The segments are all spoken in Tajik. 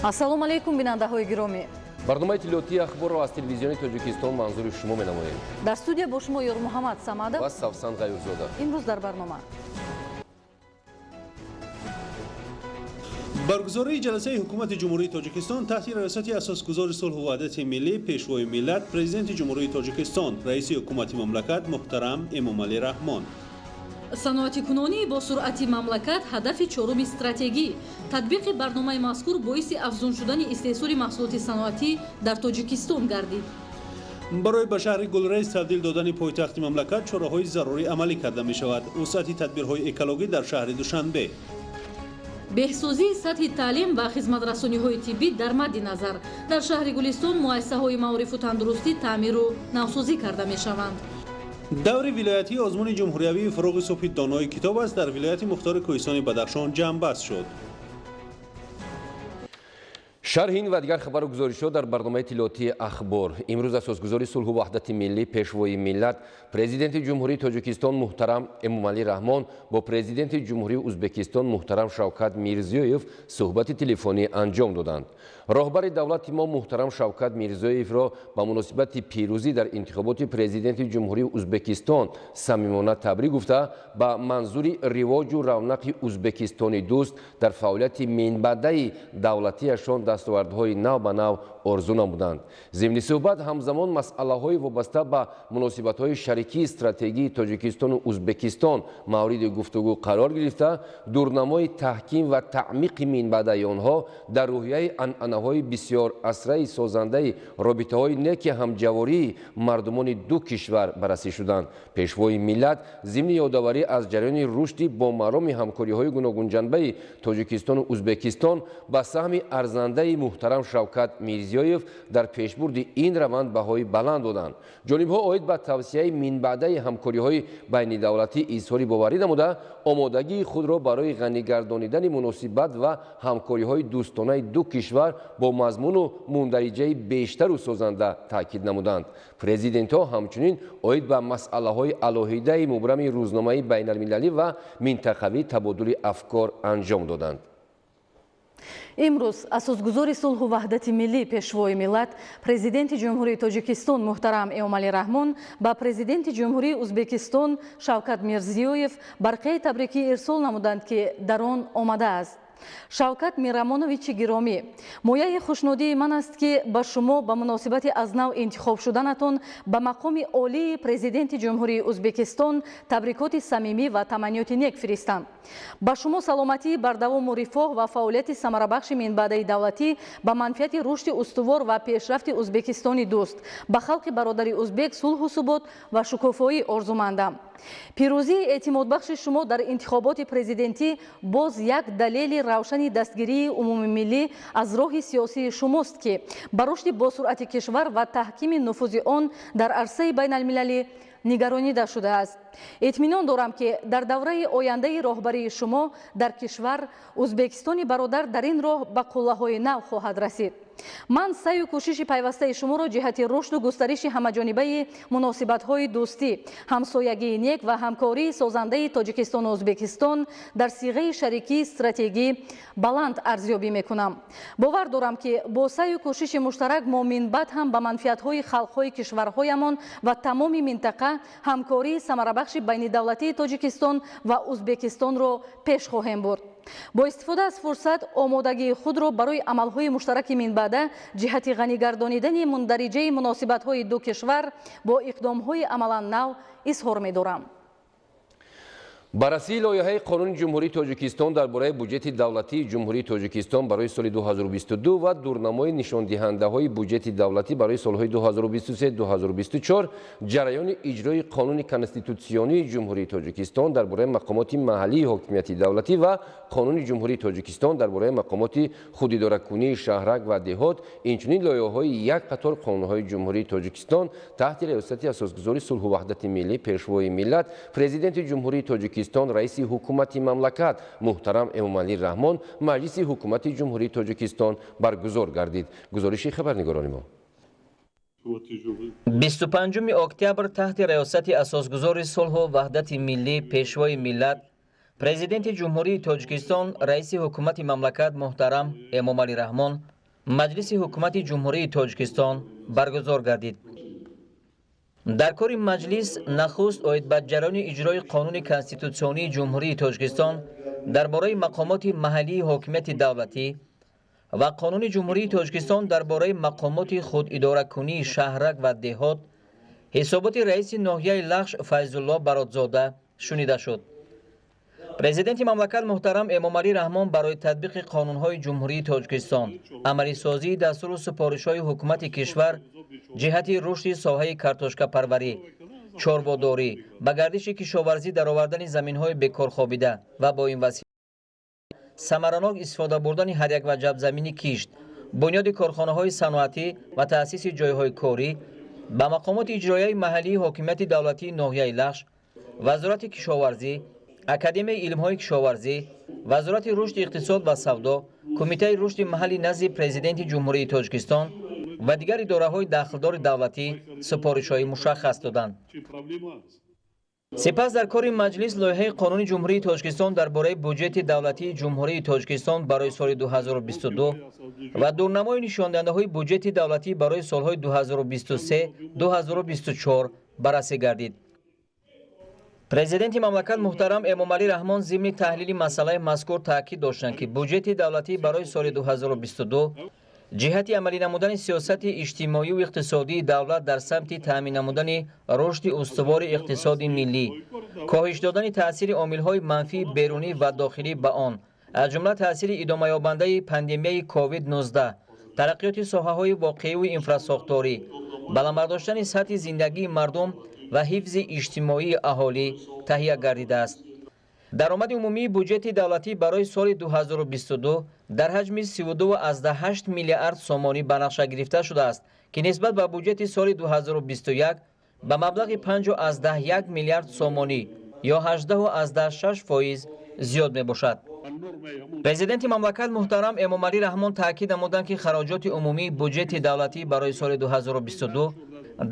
Ассалому алайкум, бинандаҳои гиромӣ. Барномаи иттилоотии Ахборро аз Телевизиони Тоҷикистон манзури шумо менамоем. Дар студия бо шумо Ёрмуҳаммад Самадов ва Савсан Ғаюрзода. Имрӯз дар барнома: Баргузории ҷаласаи ҳукумати Ҷумҳурии Тоҷикистон таҳти раёсати асосгузори сулҳу ваҳдати миллӣ, Пешвои миллат, Президенти Ҷумҳурии Тоҷикистон, раиси ҳукумати мамлакат муҳтарам Эмомалӣ Раҳмон. Саноатикунонии бо суръати мамлакат ҳадафи чоруми стратегӣ. Татбиқи барномаи мазкур боиси афзун шудани истеҳсоли маҳсулоти саноатӣ дар Тоҷикистон гардид. Барои ба шаҳри Гулрез табдил додани пойтахти мамлакат чораҳои зарурӣ амалӣ карда мешавад. Вусъати тадбирҳои экологӣ дар шаҳри Душанбе. Беҳсозии сатҳи таълим ва хизматрасониҳои тиббӣ дар мадди назар. Дар шаҳри Гулистон муассисаҳои маорифу тандурустӣ таъмиру навсозӣ карда мешаванд. Даври вилоятии озмуни ҷумҳуриявии «Фуруғи субҳи донои китоб» аст дар вилояти мухтори Кӯҳистони Бадахшон ҷамъбаст шуд. Шарҳи ин ва дигар хабару гузоришҳо дар барномаи иттилоотии Ахбор. Имрӯз асосгузори сулҳу ваҳдати миллӣ, Пешвои миллат, Президенти Ҷумҳурии Тоҷикистон муҳтарам Эмомалӣ Раҳмон бо Президенти Ҷумҳурии Узбекистон муҳтарам Шавкат Мирзиёев суҳбати телефонӣ анҷом доданд. Роҳбари давлати мо муҳтарам Шавкат Мирзиёевро ба муносибати пирӯзӣ дар интихоботи Президенти Ҷумҳурии Узбекистон самимона табрик гуфта, ба манзури ривоҷу равнақи Узбекистони дӯст дар фаъолияти минбаъдаи давлатиашон дастовардҳои нав ба нав орзу намуданд. Зимни суҳбат ҳамзамон масъалаҳои вобаста ба муносибатҳои шарикии стратегии Тоҷикистону Узбекистон мавриди гуфтугӯ қарор гирифта, дурнамои таҳким ва таъмиқи минбаъдаи онҳо дар рӯҳияи анъанаҳои бисёр асраи созандаи робитаҳои неки ҳамҷавории мардумони ду кишвар баррасӣ шуданд. Пешвои миллат зимни ёдоварӣ аз ҷараёни рушди бомароми ҳамкориҳои гуногунҷанбаи Тоҷикистону Узбекистон ба саҳми арзандаи муҳтарам Шавкат Мирзиёев дар пешбурди ин раванд баҳои баланд доданд. Ҷонибҳо оид ба тавсияи минбаъдаи ҳамкориҳои байнидавлатӣ изҳори боварӣ намуда, омодагии худро барои ғанигардонидани муносибат ва ҳамкориҳои дӯстонаи ду кишвар бо мазмуну мундариҷаи бештару созанда таъкид намуданд. Президентҳо ҳамчунин оид ба масъалаҳои алоҳидаи мубрами рӯзномаи байналмилалӣ ва минтақавӣ табодули афкор анҷом доданд. Имрӯз асосгузори сулҳу ваҳдати миллӣ, Пешвои миллат, Президенти Ҷумҳурии Тоҷикистон муҳтарам Эмомалӣ Раҳмон ба Президенти Ҷумҳурии Узбекистон Шавкат Мирзиёев барқияи табрикӣ ирсол намуданд, ки дар он омадааст: Шавкат Мирамоновичи гиромӣ, мояи хушнудии ман аст, ки ба шумо ба муносибати аз нав интихоб шуданатон ба мақоми олии Президенти Ҷумҳурии Узбекистон табрикоти самимӣ ва таманниёти нек фиристам. Ба шумо саломатии бардавому рифоҳ ва фаъолияти самарабахши минбаъдаи давлатӣ ба манфиати рушди устувор ва пешрафти Узбекистони дӯст, ба халқи бародари узбек сулҳу субот ва шукуфоӣ орзумандам. Пирӯзии эътимодбахши шумо дар интихоботи президентӣ боз як далели равшани дастгирии умумимиллӣ аз роҳи сиёсии шумост, ки ба рушди босуръати кишвар ва таҳкими нуфузи он дар арсаи байналмилалӣ нигаронида шудааст. Итминон дорам, ки дар давраи ояндаи роҳбарии шумо дар кишвар Узбекистони бародар дар ин роҳ ба қуллаҳои нав хоҳад расид. Ман саъю кӯшиши пайвастаи шуморо ҷиҳати рушду густариши ҳамаҷонибаи муносибатҳои дӯстӣ, ҳамсоягии нек ва ҳамкории созандаи Тоҷикистону Узбекистон дар сиғаи шарикии стратегӣ баланд арзёбӣ мекунам. Бовар дорам, ки бо саъю кӯшиши муштарак мо минбаъд ҳам ба манфиатҳои халқҳои кишварҳоямон ва тамоми минтақа ҳамкории самарабахши байнидавлатии Тоҷикистон ва Узбекистонро пеш хоҳем бурд. Бо истифода аз фурсат омодагии худро барои амалҳои муштараки минбаъда ҷиҳати ғанигардонидани мундариҷаи муносибатҳои ду кишвар бо иқдомҳои амалан нав изҳор медорам. Баррасии лоиҳаи Қонуни Ҷумҳурии Тоҷикистон дар бораи буҷети давлатии Ҷумҳурии Тоҷикистон барои соли 2022 ва дурнамои нишондиҳандаҳои буҷети давлатӣ барои солҳои 2023-2024, ҷараёни иҷрои Қонуни конститутсионии Ҷумҳурии Тоҷикистон дар бораи мақомоти маҳаллии ҳокимияти давлатӣ ва Қонуни Ҷумҳурии Тоҷикистон дар бораи мақомоти худидоракунии шаҳрак ва деҳот, инчунин лоиҳаҳои як қатор қонунҳои Ҷумҳурии Тоҷикистон таҳти раёсати асосгузори сулҳу ваҳдати миллӣ, Пешвои миллат, Президенти Ҷумҳурии Тоҷикистон, раиси ҳукумати мамлакат муҳтарам Эмомалӣ Раҳмон Маҷлиси ҳукумати Ҷумҳурии Тоҷикистон баргузор гардид. Гузориши хабарнигорони мо. 25 октябр таҳти раёсати асосгузори сулҳу ваҳдати миллӣ, Пешвои миллат, Президенти Ҷумҳурии Тоҷикистон, раиси ҳукумати мамлакат муҳтарам Эмомалӣ Раҳмон Маҷлиси Ҳукумати Ҷумҳурии Тоҷикистон баргузор гардид. Дар кори маҷлис нахуст оид ба ҷараёни иҷрои Қонуни Конститутсионии Ҷумҳурии Тоҷикистон дар бораи мақомоти маҳаллии ҳокимияти давлатӣ ва Қонуни Ҷумҳурии Тоҷикистон дар бораи мақомоти худидоракунии шаҳрак ва деҳот ҳисоботи раиси ноҳияи Лахш Файзулло Баротзода шунида шуд. Президенти мамлакат муҳтарам Эмомалӣ Раҳмон барои татбиқи қонунҳои Ҷумҳурии Тоҷикистон, амалисозии дастуру супоришҳои ҳукумати кишвар ҷиҳати рушди соҳаи картошкапарварӣ, чорводорӣ, ба гардиши кишоварзӣ даровардани заминҳои бекорхобида ва бо ин васила самаранок истифода бурдани ҳар як ваҷаб замини кишт, бунёди корхонаҳои саноатӣ ва таъсиси ҷойҳои корӣ ба мақомоти иҷроияи маҳаллии ҳокимияти давлатии ноҳияи Лахш, Вазорати кишоварзӣ, Академияи илмҳои кишоварзӣ, Вазорати рушди иқтисод ва савдо, Кумитаи рушди маҳалли назди Президенти Ҷумҳурии Тоҷикистон ва дигар идораҳои дахлдори давлатӣ супоришҳои мушаххас доданд. Сипас дар кори маҷлис лоиҳаи Қонуни Ҷумҳурии Тоҷикистон дар бораи буҷети давлатии Ҷумҳурии Тоҷикистон барои соли 2022 ва дурнамои нишондиҳандаҳои буҷети давлатӣ барои солҳои 2023-2024 баррасӣ гардид. Президенти мамлакат муҳтарам Эмомалӣ Раҳмон зимни таҳлили масъалаи мазкур таъкид доштанд, ки буҷети давлатӣ барои соли 2022 ҷиҳати амалӣ намудани сиёсати иҷтимоию иқтисодии давлат дар самти таъмин намудани рушди устувори иқтисоди миллӣ, коҳиш додани таъсири омилҳои манфии берунӣ ва дохилӣ ба он, аз ҷумла таъсири идомаёбандаи пандемияи COVID-19, тараққиёти соҳаҳои воқеию инфрасохторӣ, баланд бардоштани сатҳи зиндагии мардум ва ҳифзи иҷтимоии аҳолӣ таҳия гардидааст. Даромади умумии буҷети давлатӣ барои соли 2022 дар ҳаҷми 32,8 миллиард сомонӣ ба нақша гирифта шудааст, ки нисбат ба буҷети соли 2021 ба маблағи 5,1 миллиард сомонӣ ё 18,6% зиёд мебошад. Президенти мамлакат муҳтарам Эмомалӣ Раҳмон таъкид намуданд, ки хароҷоти умумии буҷети давлатӣ барои соли 2022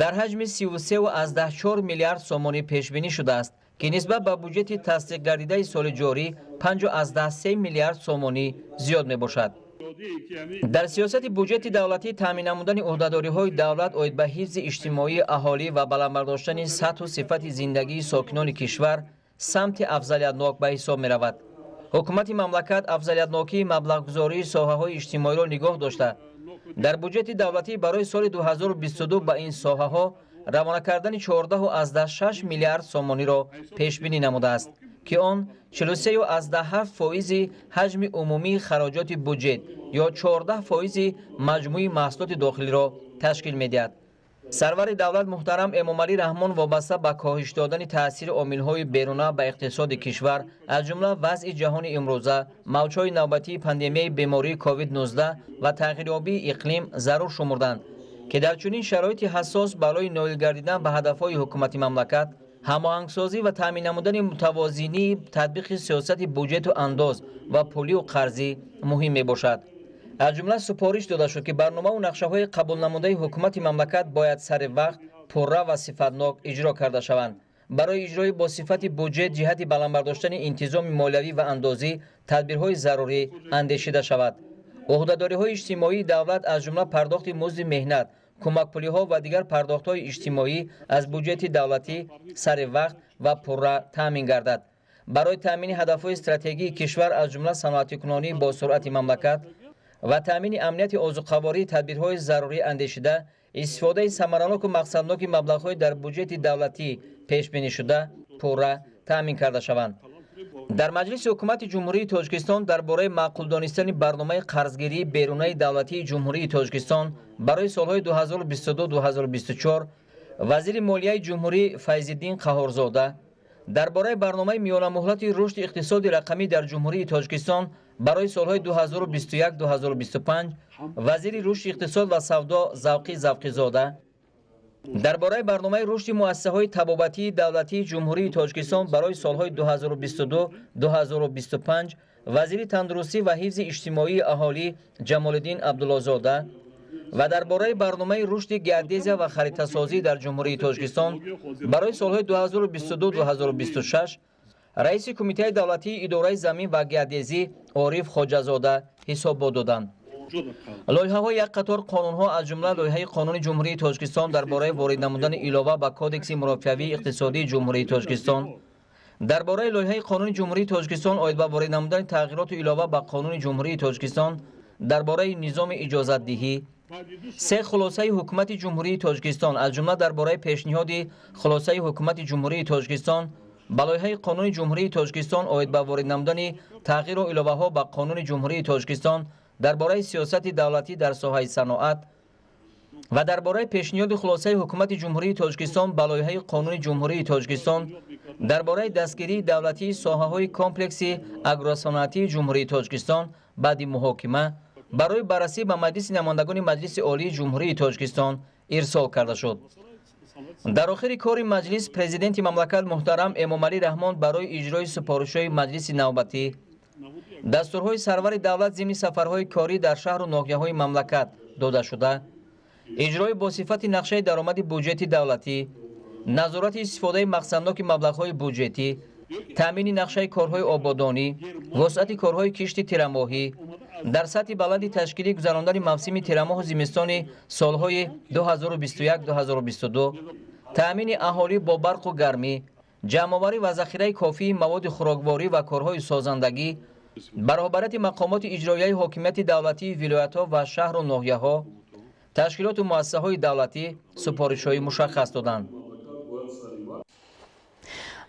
дар ҳаҷми 33,4 миллиард сомонӣ пешбинӣ шудааст, ки нисбат ба буҷети тасдиқгардидаи соли ҷорӣ 5,3 миллиард сомонӣ зиёд мебошад. Дар сиёсати буҷети давлатӣ таъмин намудани ӯҳдадориҳои давлат оид ба ҳифзи иҷтимоии аҳолӣ ва баланд бардоштани сатҳу сифати зиндагии сокинони кишвар самти афзалиятнок ба ҳисоб меравад. Ҳукумати мамлакат афзалиятнокии маблағгузории соҳаҳои иҷтимоиро нигоҳ дошта, дар буҷети давлатӣ барои соли 2022 ба ин соҳаҳо равона кардани 14,6 миллиард сомониро пешбинӣ намудааст, ки он 43,7% ҳаҷми умумии хароҷоти буҷет ё 14% маҷмӯи маҳсулоти дохилиро ташкил медиҳад. Сарвари давлат муҳтарам Эмомалӣ Раҳмон вобаста ба коҳиш додани таъсири омилҳои беруна ба иқтисоди кишвар, аз ҷумла вазъи ҷаҳони имрӯза, мавҷҳои навбатии пандемияи бемории COVID-19 ва тағйирёбии иқлим зарур шумурданд, ки дар чунин шароити ҳассос барои ноил гардидан ба ҳадафҳои ҳукумати мамлакат, ҳамоҳангсозӣ ва таъмин намудани мутавозинии татбиқи сиёсати буҷету андоз ва пулию қарзӣ муҳим мебошад. Аз ҷумла супориш дода шуд, ки барномаву нақшаҳои қабулнамудаи ҳукумати мамлакат бояд сари вақт пурра ва сифатнок иҷро карда шаванд. Барои иҷрои бо сифати буҷет ҷиҳати баланд бардоштани интизоми молиявӣ ва андозӣ тадбирҳои зарурӣ андешида шавад. Ӯҳдадориҳои иҷтимоии давлат, аз ҷумла пардохти музди меҳнат, кӯмакпулиҳо ва дигар пардохтҳои иҷтимоӣ аз буҷети давлатӣ сари вақт ва пурра таъмин гардад. Барои таъмини ҳадафҳои стратегии кишвар, аз ҷумла саноатикунонии босуръати мамлакат ва таъмини амнияти озуқаворӣ тадбирҳои зарурӣ андешида, истифодаи самараноку мақсадноки маблағҳои дар буҷети давлатӣ пешбинӣшуда пурра таъмин карда шаванд. Дар Маҷлиси Ҳукумати Ҷумҳурии Тоҷикистон дар бораи маъқул донистани барномаи қарзгирии берунаи давлатии Ҷумҳурии Тоҷикистон барои солҳои 2022-2024 вазири молияи ҷумҳурӣ Файзиддин Қаҳорзода, дар бораи барномаи миёнамуҳлати рушди иқтисоди рақамӣ дар Ҷумҳурии Тоҷикистон барои солҳои 2021-2025 вазири рушди иқтисод ва савдо Завқи Завқизода, дар бораи барномаи рушди муассисаҳои табобатии давлатии Ҷумҳурии Тоҷикистон барои солҳои 2022-2025 вазири тандурустӣ ва ҳифзи иҷтимоии аҳолӣ Ҷамолиддин Абдуллозода ва дар бораи барномаи рушди геодезия ва харитасозӣ дар Ҷумҳурии Тоҷикистон барои солҳои 2022-2026 раиси Кумитаи давлатии идораи замин ва геодезӣ Ориф Хоҷазода ҳисобот доданд. Лоиҳаҳои як қатор қонунҳо, аз ҷумла лоиҳаи Қонуни Ҷумҳурии Тоҷикистон дар бораи ворид намудани илова ба Кодекси мурофиавии иқтисодии Ҷумҳурии Тоҷикистон, дар бораи лоиҳаи Қонуни Ҷумҳурии Тоҷикистон оид ба ворид намудани тағйироту илова ба Қонуни Ҷумҳурии Тоҷикистон дар бораи низоми иҷозатдиҳӣ, се хулосаи Ҳукумати Ҷумҳурии Тоҷикистон, аз ҷумла дар бораи пешниҳоди хулосаи Ҳукумати Ҷумҳурии Тоҷикистон ба лоиҳаи Қонуни Ҷумҳурии Тоҷикистон оид ба ворид намудани тағйиру иловаҳо ба Қонуни Ҷумҳурии Тоҷикистон дар бораи сиёсати давлатӣ дар соҳаи саноат ва дар бораи пешниҳоди хулосаи Ҳукумати Ҷумҳурии Тоҷикистон ба лоиҳаи Қонуни Ҷумҳурии Тоҷикистон дар бораи дастгирии давлатии соҳаҳои комплекси агросаноатии Ҷумҳурии Тоҷикистон баъди муҳокима барои баррасӣ ба Маҷлиси намояндагони Маҷлиси Олии Ҷумҳурии Тоҷикистон ирсол карда шуд. Дар охири кори маҷлис Президенти мамлакат муҳтарам Эмомалӣ Раҳмон барои иҷрои супоришҳои маҷлиси навбатӣ, дастурҳои сарвари давлат зимни сафарҳои корӣ дар шаҳру ноҳияҳои мамлакат додашуда, иҷрои бо сифати нақшаи даромади буҷети давлатӣ, назорати истифодаи мақсадноки маблағҳои буҷетӣ, таъмини нақшаи корҳои ободонӣ, вусъати корҳои кишти тирамоҳӣ, дар сатҳи баланди ташкилӣ гузарондани мавсими тирамоҳу зимистони солҳои 2021-2022, таъмини аҳолӣ бо барқу гармӣ, ҷамъоварӣ ва захираи кофии маводи хӯрокворӣ ва корҳои созандагӣ, ба роҳбарияти мақомоти иҷроияи ҳокимияти давлатии вилоятҳо ва шаҳру ноҳияҳо, ташкилоту муассисаҳои давлатӣ супоришҳои мушаххас доданд.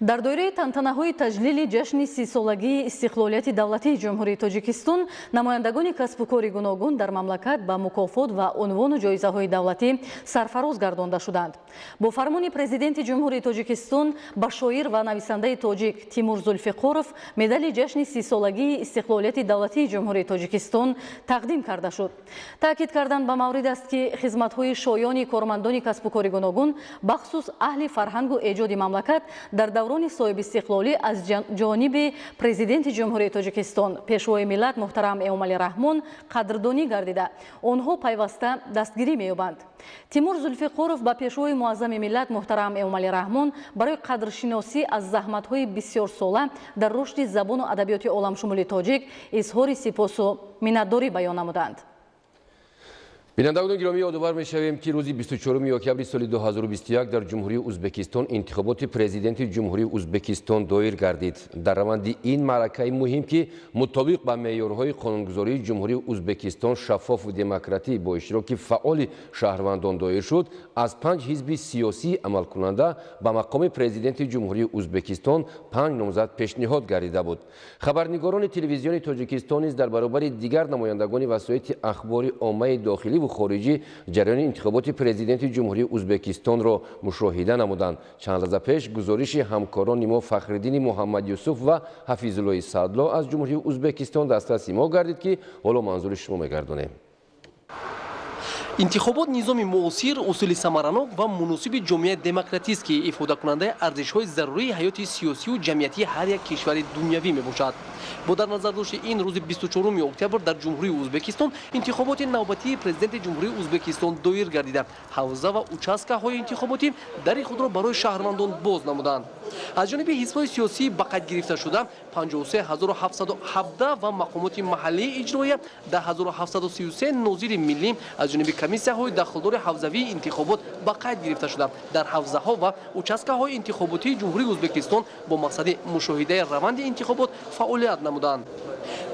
Дар доираи тантанаҳои таҷлили ҷашни 30-солагии истиқлолияти давлатии Ҷумҳурии Тоҷикистон намояндагони касбу кори гуногун дар мамлакат ба мукофот ва унвону ҷоизаҳои давлатӣ сарфароз гардонда шуданд. Бо фармони Президенти Ҷумҳурии Тоҷикистон ба шоир ва нависандаи тоҷик Тимур Зулфиқоров медали ҷашни 30-солагии истиқлолияти давлатии Ҷумҳурии Тоҷикистон тақдим карда шуд. Таъкид кардан ба маврид аст, ки хизматҳои шоёни кормандони касбу кори гуногун, бахусус аҳли фарҳангу эҷоди мамлакат дар даврони соҳибистиқлолӣ аз ҷониби Президенти Ҷумҳурии Тоҷикистон, Пешвои миллат муҳтарам Эмомалӣ Раҳмон қадрдонӣ гардида, онҳо пайваста дастгирӣ меёбанд. Тимур Зулфиқоров ба Пешвои муаззами миллат муҳтарам Эмомалӣ Раҳмон барои қадршиносӣ аз заҳматҳои бисёрсола дар рушди забону адабиёти оламшумули тоҷик изҳори сипосу миннатдорӣ баён намуданд. Бинандагони гиромӣ, ёдовар мешавем, ки рӯзи 24 октябри соли 2021 дар Ҷумҳурии Узбекистон интихоботи Президенти Ҷумҳурии Узбекистон доир гардид. Дар раванди ин маъракаи муҳим, ки мутобиқ ба меъёрҳои қонунгузории Ҷумҳурии Узбекистон шаффофу демократӣ бо иштироки фаъоли шаҳрвандон доир шуд, аз панҷ ҳизби сиёсии амалкунанда ба мақоми Президенти Ҷумҳурии Узбекистон панҷ номзад пешниҳод гардида буд. Хабарнигорони Телевизиони Тоҷикистон низ дар баробари дигар намояндагони васоити ахбори оммаи дохилӣ ва хориҷӣ ҷараёни интихоботи Президенти Ҷумҳурии Узбекистонро мушоҳида намуданд. Чанд лаҳза пеш гузориши ҳамкорони мо Фахриддини Муҳаммадюсуф ва Ҳафизуллои Садло аз Ҷумҳурии Узбекистон дастраси мо гардид, ки ҳоло манзури шумо мегардонем. Интихобот низоми муосир, усули самаранок ва муносиби ҷомеаи демократист, ки ифодакунандаи арзишҳои зарурии ҳаёти сиёсию ҷамъиятии ҳар як кишвари дунявӣ мебошад. Бо дар назардошти ин, рӯзи 24 октябр дар Ҷумҳурии Узбекистон интихоботи навбатии Президенти Ҷумҳурии Узбекистон доир гардида, ҳавза ва участкаҳои интихоботӣ дари худро барои шаҳрвандон боз намуданд. Аз ҷониби ҳизбҳои сиёсӣ ба қайд гирифташуда 53717 ва мақомоти маҳаллии иҷроия 10733 нозири миллӣ аз ҷониби комиссияҳои дахлдори ҳавзавии интихобот ба қайд гирифта шуда, дар ҳавзаҳо ва участкаҳои интихоботии Ҷумҳурии Узбекистон бо мақсади мушоҳидаи раванди интихобот фаъолият намуданд.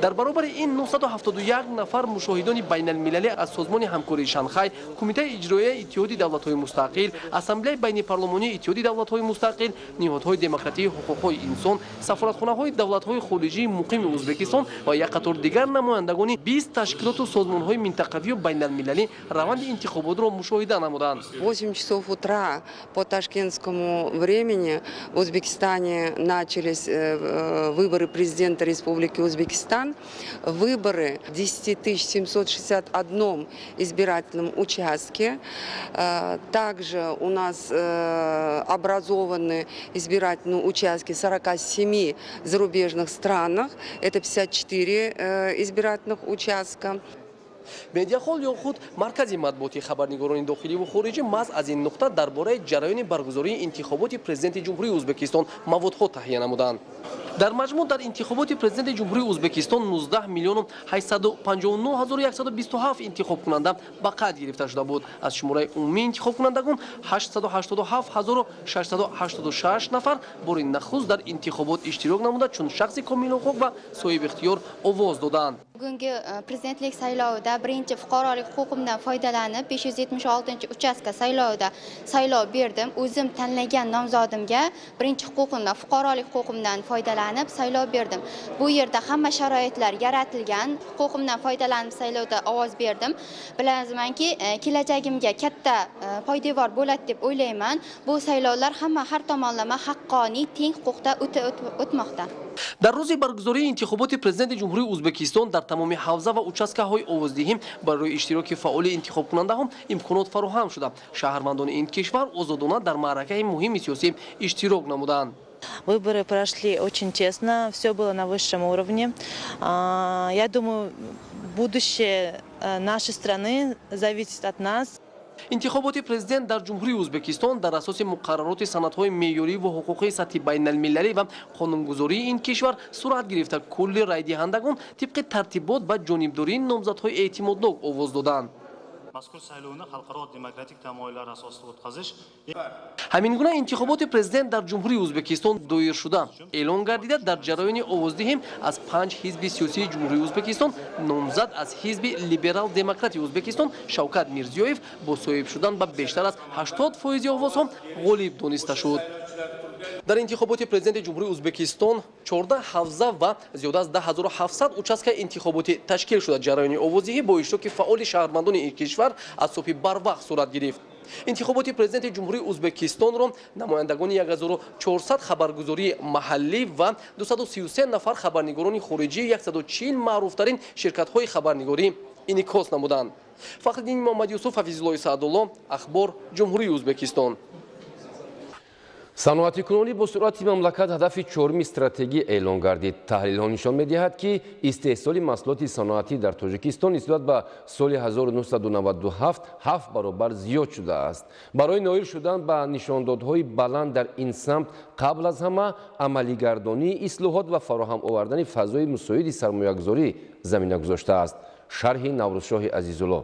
Дар баробари ин, 971 нафар мушоҳидони байналмилалӣ аз Созмони ҳамкории Шанхай, Кумитаи иҷроияи Иттиҳоди давлатҳои мустақил, Ассамблеяи байнипарлумонии Иттиҳоди давлатҳои мустақил, ниҳодҳои демократии ҳуқуқҳои инсон, сафоратхонаҳои давлатҳои хориҷии муқими Узбекистон ва як қатор дигар намояндагони 20 ташкилоту созмонҳои минтақавию байналмилалӣ раванди интихоботро мушоҳида намуданд. 8 часов утра по ташкентскому времени в Узбекистане начались выборы президента Республики Узбекистан. Выборы в 10 761 избирательном участке. Также у нас образованы избирательные участки в 47 зарубежных странах. Это 54 избирательных участка. Медиахолл ё худ маркази матбуоти хабарнигорони дохиливу хориҷӣ маҳз аз ин нуқта дар бораи ҷараёни баргузории интихоботи президенти Ҷумҳурии Ӯзбекистон маводҳо таҳия намуданд. Дар маҷмӯъ дар интихоботи президенти Ҷумҳурии Ӯзбекистон 19 миллиону 859 ҳазору 127 интихобкунанда ба қайд гирифта шуда буд. Аз шумораи умумии интихобкунандагон 887 ҳазору 686 нафар бори нахуст дар интихобот иштирок намуда, чун шахси комилҳуқуқ ва соҳибихтиёр овоз доданд. Bugungi prezidentlik saylovida birinchi fuqarolik huquqimdan foydalanib, 576 uchastka saylovida saylov berdim. O'zim tanlagan nomzodimga birinchi huquqimdan, fuqarolik huquqimdan foydalanib saylov berdim. Bu yerda hamma sharoitlar yaratilgan. Huquqimdan foydalanib saylovda ovoz berdim. Bilamanki, kelajagimga katta poydevor bo'ladi deb o'ylayman. Bu saylovlar hamma har tomonlama haqqoniy, teng huquqda o'tmoqda. Дар рӯзи баргузории интихоботи президенти Ҷумҳурии Ӯзбекистон дар тамоми ҳавза ва участкаҳои овоздиҳӣ барои иштироки фаъоли интихобкунандаҳо имконот фароҳам шуда, шаҳрвандони ин кишвар озодона дар маъракаи муҳими сиёсӣ иштирок намуданд. Выборы прошли очень честно, все было на высшем уровне. Я думаю, будущее нашей страны зависит от нас. Интихоботи президент дар Ҷумҳурии Ӯзбекистон дар асоси муқаррароти санадҳои меъёрӣ ва ҳуқуқии сатҳи байналмилалӣ ва қонунгузории ин кишвар сурат гирифта, кулли райдиҳандагон тибқи тартибот ба ҷонибдории номзадҳои эътимоднок овоз доданд. Mazkur saylovni xalqaro demokratik tamoyillar asosida o'tkazish Ҳамин гуна интихоботи президент дар Ҷумҳурии Ӯзбекистон доиршуда эълон гардида, дар ҷараёни овоздиҳӣ аз панҷ ҳизби сиёсии Ҷумҳурии Ӯзбекистон номзад аз ҳизби либерал демократи Ӯзбекистон Шавкат Мирзиёев бо соҳиб шудан ба бештар аз 80 фоизи овозҳо ғолиб дониста шуд. Дар интихоботи президенти Ҷумҳурии Ӯзбекистон 14 ҳавза ва зиёда аз 10 700 участка интихоботӣ ташкил шуда, ҷараёни овоздиҳӣ бо иштироки фаъоли шаҳрвандони ин кишвар аз субҳи барвақт сурат гирифт. Интихоботи президенти Ҷумҳурии Ӯзбекистонро намояндагони 1400 хабаргузории маҳаллӣ ва 233 нафар хабарнигорони хориҷӣ, 140 маъруфтарин ширкатҳои хабарнигорӣ инъикос намуданд. Фахриддини Муҳаммадюсуф, Ҳафизуллои Саъдулло, Ахбор, Ҷумҳурии Ӯзбекистон. Саноатикунонӣ бо суръати мамлакат ҳадафи чоруми стратегӣ эълон гардид. Таҳлилҳо нишон медиҳад, ки истеҳсоли маҳсулоти саноатӣ дар Тоҷикистон нисбат ба соли 1997 ҳафт баробар зиёд шудааст. Барои ноил шудан ба нишондодҳои баланд дар ин самт қабл аз ҳама амалигардонии ислоҳот ва фароҳам овардани фазои мусоиди сармоягузорӣ замина гузоштааст. Шарҳи Наврӯзшоҳи Азизулло.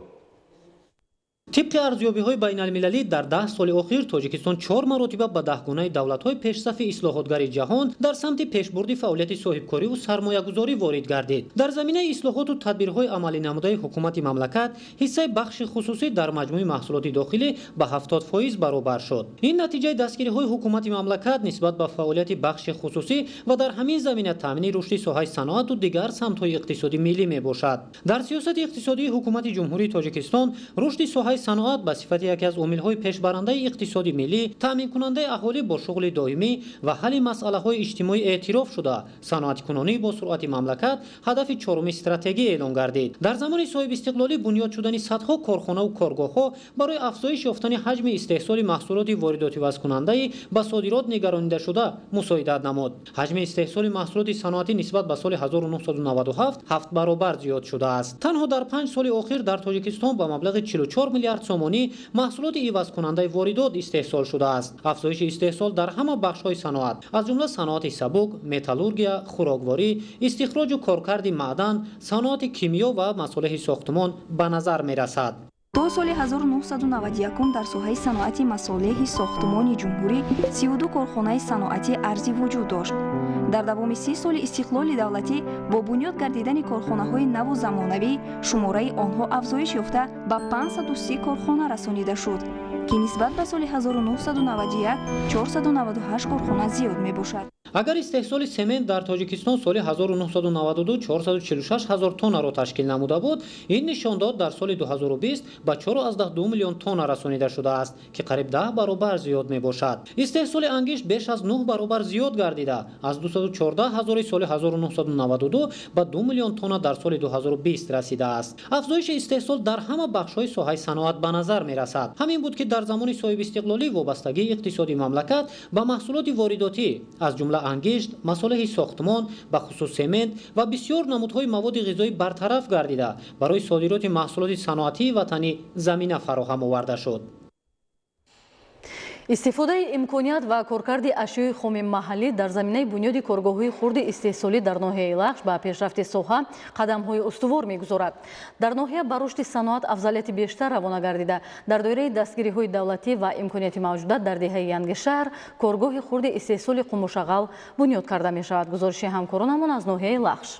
Тибқи арзёбиҳои байналмилалӣ, дар 10 соли охир Тоҷикистон чор маротиба ба даҳгунаи давлатҳои пешсафи ислоҳотгари ҷаҳон дар самти пешбурди фаъолияти соҳибкориву сармоягузорӣ ворид гардид. Дар заминаи ислоҳоту тадбирҳои амалӣ намудаи ҳукумати мамлакат ҳиссаи бахши хусусӣ дар маҷмӯи маҳсулоти дохилӣ ба 70% баробар шуд. Ин натиҷаи дастгириҳои ҳукумати мамлакат нисбат ба фаъолияти бахши хусусӣ ва дар ҳамин замина таъмини рушди соҳаи саноату дигар самтҳои иқтисоди миллӣ мебошад. Дар сиёсати иқтисодии ҳукумати Ҷумҳурии Тоҷикистон рушди соҳаи саноат ба сифати яке аз омилҳои пешбарандаи иқтисоди миллӣ, таъминкунандаи аҳолӣ бо шуғли доимӣ ва ҳалли масъалаҳои иҷтимоӣ эътироф шуда, саноатикунонӣ бо суръати мамлакат ҳадафи чоруми стратегӣ эълон гардид. Дар замони соҳибистиқлолӣ бунёд шудани садҳо корхонаву коргоҳҳо барои афзоиш ёфтани ҳаҷми истеҳсоли маҳсулоти воридотивазкунандаи ба содирот нигаронидашуда мусоидат намуд. Ҳаҷми истеҳсоли маҳсулоти саноатӣ нисбат ба соли 1997 ҳафт баробар зиёд шудааст. Танҳо дар 5 соли охир дар Тоҷикистон ба маблағи 44 миллиард сомонӣ маҳсулоти ивазкунандаи воридот истеҳсол шудааст. Афзоиши истеҳсол дар ҳама бахшҳои саноат, аз ҷумла саноати сабук, металлургия, хӯрокворӣ, истихроҷу коркарди маъдан, саноати кимиё ва масолеҳи сохтумон ба назар мерасад. То соли 1991 дар соҳаи саноати масолеҳи сохтумони ҷумҳурӣ 32 корхонаи саноатӣ арзи вуҷуд дошт. Дар давоми 30 соли истиқлоли давлатӣ бо бунёд гардидани корхонаҳои наву замонавӣ шумораи онҳо афзоиш ёфта, ба 530 корхона расонида шуд, ки нисбат ба соли 1991 498 корхона зиёд мебошад. Агар истеҳсоли семент дар Тоҷикистон соли 1992 446 ҳазор тоннаро ташкил намуда буд, ин нишондод дар соли 2020 ба 4,2 миллион тонна расонида шудааст, ки қариб 10 баробар зиёд мебошад. Истеҳсоли ангишт беш аз 9 баробар зиёд гардида, аз 214 ҳазори соли 1992 ба 2 миллион тонна дар соли 2020 расидааст. Афзоиши истеҳсол дар ҳама бахшҳои соҳаи саноат ба назар мерасад. Ҳамин буд, ки дар замони соҳибистиқлолӣ вобастагии иқтисодии мамлакат ба маҳсулоти воридотӣ, аз ҷумла ангишт, масолеҳи сохтмон, ба хусус семент ва бисёр намудҳои маводи ғизоӣ бартараф гардида, барои содироти маҳсулоти саноатии ватанӣ замина фароҳам оварда шуд. Истифодаи имконият ва коркарди ашёи хоми маҳаллӣ дар заминаи бунёди коргоҳҳои хурди истеҳсолӣ дар ноҳияи Лахш ба пешрафти соҳа қадамҳои устувор мегузорад. Дар ноҳия ба рушди саноат афзалияти бештар равона гардида, дар доираи дастгириҳои давлатӣ ва имконияти мавҷуда дар деҳаи Янгишаҳр коргоҳи хурди истеҳсоли қумушағал бунёд карда мешавад. Гузориши ҳамкоронамон аз ноҳияи Лахш.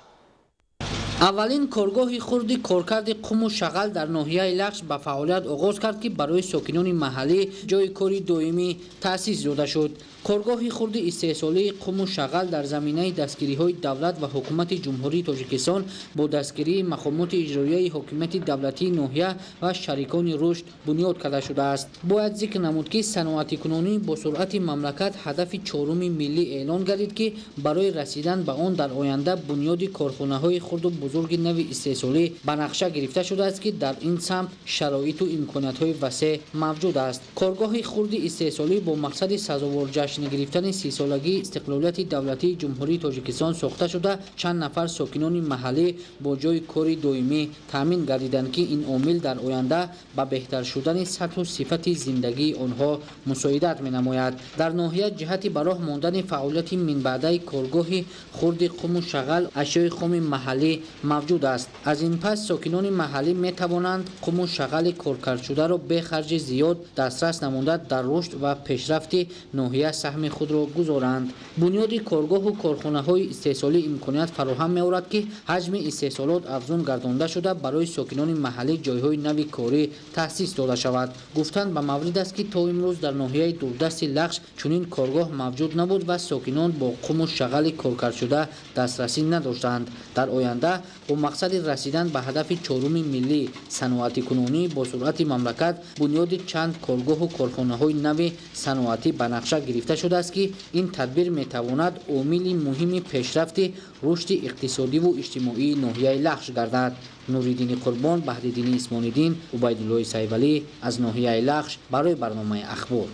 Аввалин коргоҳи хурди коркарди қуму шағал дар ноҳияи Лахш ба фаъолият оғоз кард, ки барои сокинони маҳаллӣ ҷойи кори доимӣ таъсис дода шуд. Коргоҳи хурди истеҳсолии қуму шағал дар заминаи дастгириҳои давлат ва ҳукумати Ҷумҳурии Тоҷикистон бо дастгирии мақомоти иҷроияи ҳокимияти давлатии ноҳия ва шарикони рушд бунёд карда шудааст. Бояд зикр намуд, ки саноатикунонӣ бо суръати мамлакат ҳадафи чоруми миллӣ эълон гардид, ки барои расидан ба он дар оянда бунёди корхонаҳои хурду бузурги нави истеҳсолӣ ба нақша гирифта шудааст, ки дар ин самт шароиту имкониятҳои васеъ мавҷуд аст. Коргоҳи хурди истеҳсолӣ бо мақсади сазовор ҷашн гирифтани 30-солагии истиқлолияти давлатии Ҷумҳурии Тоҷикистон сохта шуда, чанд нафар сокинони маҳаллӣ бо ҷойи кори доимӣ таъмин гардиданд, ки ин омил дар оянда ба беҳтар шудани сатҳу сифати зиндагии онҳо мусоидат менамояд. Дар ноҳия ҷиҳати ба роҳ мондани фаъолияти минбаъдаи коргоҳи хурди қуму шағал ашёи хоми маҳаллӣ мавҷуд аст. Аз ин пас сокинони маҳаллӣ метавонанд қуму шағали коркардшударо бе харҷи зиёд дастрас намуда, дар рушд ва пешрафти ноҳия саҳми худро гузоранд. Бунёди коргоҳу корхонаҳои истеҳсолӣ имконият фароҳам меорад, ки ҳаҷми истеҳсолот афзун гардонда шуда, барои сокинони маҳаллӣ ҷойҳои нави корӣ таъсис дода шавад. Гуфтан ба маврид аст, ки то имрӯз дар ноҳияи дурдасти Лахш чунин коргоҳ мавҷуд набуд ва сокинон бо қуму шағали коркардшуда дастрасӣ надоштанд. Дар оянда бо мақсади расидан ба ҳадафи чоруми миллӣ саноатикунонӣ бо суръати мамлакат бунёди чанд коргоҳу корхонаҳои нави саноатӣ ба нақша гирифта шудааст, ки ин тадбир метавонад омили муҳими пешрафти рушди иқтисодиву иҷтимоии ноҳияи Лахш гардад. Нуриддини Қурбон, Баҳриддини Исмониддин, Убайдуллои Сайвалӣ аз ноҳияи Лахш барои барномаи Ахбор.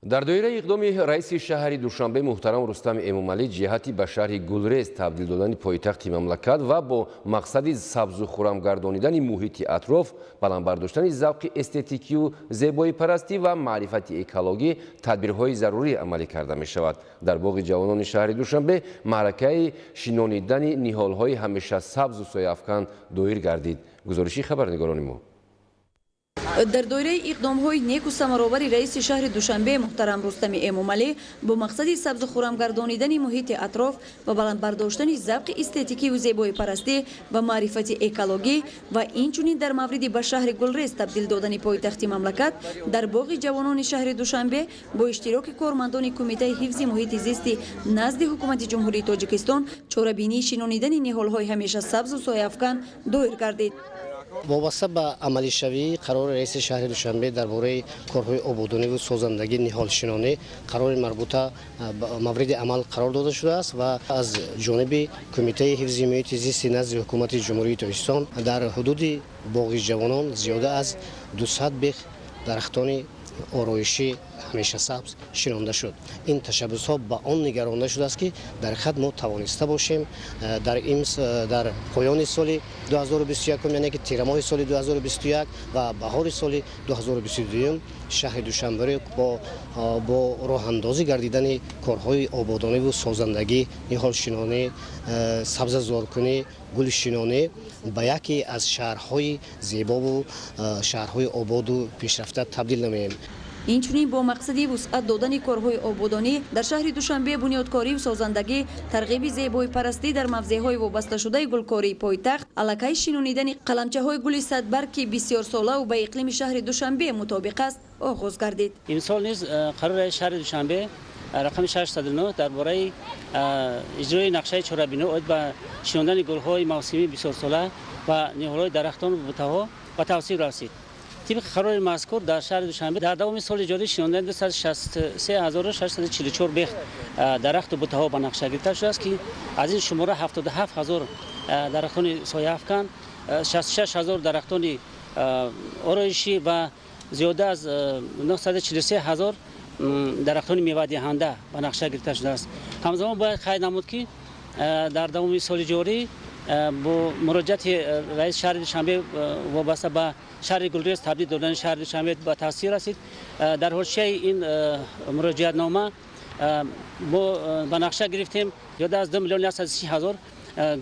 Дар доираи иқдоми раиси шаҳри Душанбе муҳтарам Рустам Эмомалӣ ҷиҳати ба шаҳри Гулрез табдил додани пойтахти мамлакат ва бо мақсади сабзу хуррам гардонидани муҳити атроф, баланд бардоштани завқи эстетикию зебоипарастӣ ва маърифати экологӣ тадбирҳои зарурӣ амалӣ карда мешавад. Дар боғи ҷавонони шаҳри Душанбе маъракаи шинонидани ниҳолҳои ҳамеша сабзу сояафкан доир гардид. Гузориши хабарнигорони мо. Дар доираи иқдомҳои неку самаровари раиси шаҳри Душанбе муҳтарам Рустами Эмомалӣ бо мақсади сабзу хуррам гардонидани муҳити атроф ва баланд бардоштани завқи эстетикиву зебоипарастӣ ва маърифати экологӣ ва инчунин дар мавриди ба шаҳри Гулрез табдил додани пойтахти мамлакат дар боғи ҷавонони шаҳри Душанбе бо иштироки кормандони Кумитаи ҳифзи муҳити зисти назди Ҳукумати Ҷумҳурии Тоҷикистон чорабинии шинонидани ниҳолҳои ҳамеша сабзу сояафкан доир гардид. Вобаста ба амалишавии қарори раиси шаҳри Душанбе дар бораи корҳои ободониву созандагӣ ниҳолшинонӣ қарори марбута мавриди амал қарор дода шудааст ва аз ҷониби Кумитаи ҳифзи муҳити зисти назди Ҳукумати Ҷумҳурии Тоҷикистон дар ҳудуди боғи ҷавонон зиёда аз 200 бех дарахтони ороишӣ ҳамеша сабз шинонда шуд. Ин ташаббусҳо ба он нигаронда шудааст, ки дар ҳақиқат мо тавониста бошем дар поёни соли 2021, яъне ки тирамоҳи соли 2021 ва баҳори соли 2022 шаҳри Душанберо бо роҳандозӣ гардидани корҳои ободониву созандагӣ, ниҳолшинонӣ, сабзазоркунӣ, гулшинонӣ ба яке аз шаҳрҳои зебову шаҳрҳои ободу пешрафта табдил намоем. Инчунин бо мақсади вусъат додани корҳои ободонӣ дар шаҳри Душанбе, бунёдкориву созандагӣ, тарғиби зебоипарастӣ дар мавзеъҳои вобасташудаи гулкории пойтахт, аллакай шинонидани қаламчаҳои гули садбарг, ки бисёрсолаву ба иқлими шаҳри Душанбе мутобиқ аст, оғоз гардид. Имсол низ қарори шаҳри Душанбе рақами 609 дар бораи иҷрои нақшаи чорабинӣ оид ба шинондани гулҳои мавсимии бисёрсола ва ниҳолҳои дарахтону бутаҳо ба тавсиф расид. Тибқи қарори мазкур дар шаҳри Душанбе дар давоми соли ҷорӣ шинондани 263644 бех дарахту бутаҳо ба нақша гирифта шудааст, ки аз ин шумора 77 000 дарахтони сояафкан, 66 000 дарахтони ороишӣ ва зиёда аз 943 ҳазор дарахтони мевадиҳанда ба нақша гирифта шудааст. Ҳамзамон бояд қайд намуд, ки дар давоми соли ҷорӣ бо муроҷиати раиси шаҳри Душанбе вобаста ба шаҳри Гулрез табдил додани шаҳри Душанбе ба тасвиб расид. Дар ҳошияи ин муроҷиатнома мо ба нақша гирифтем зиёда аз 2 миллион 130 ҳазор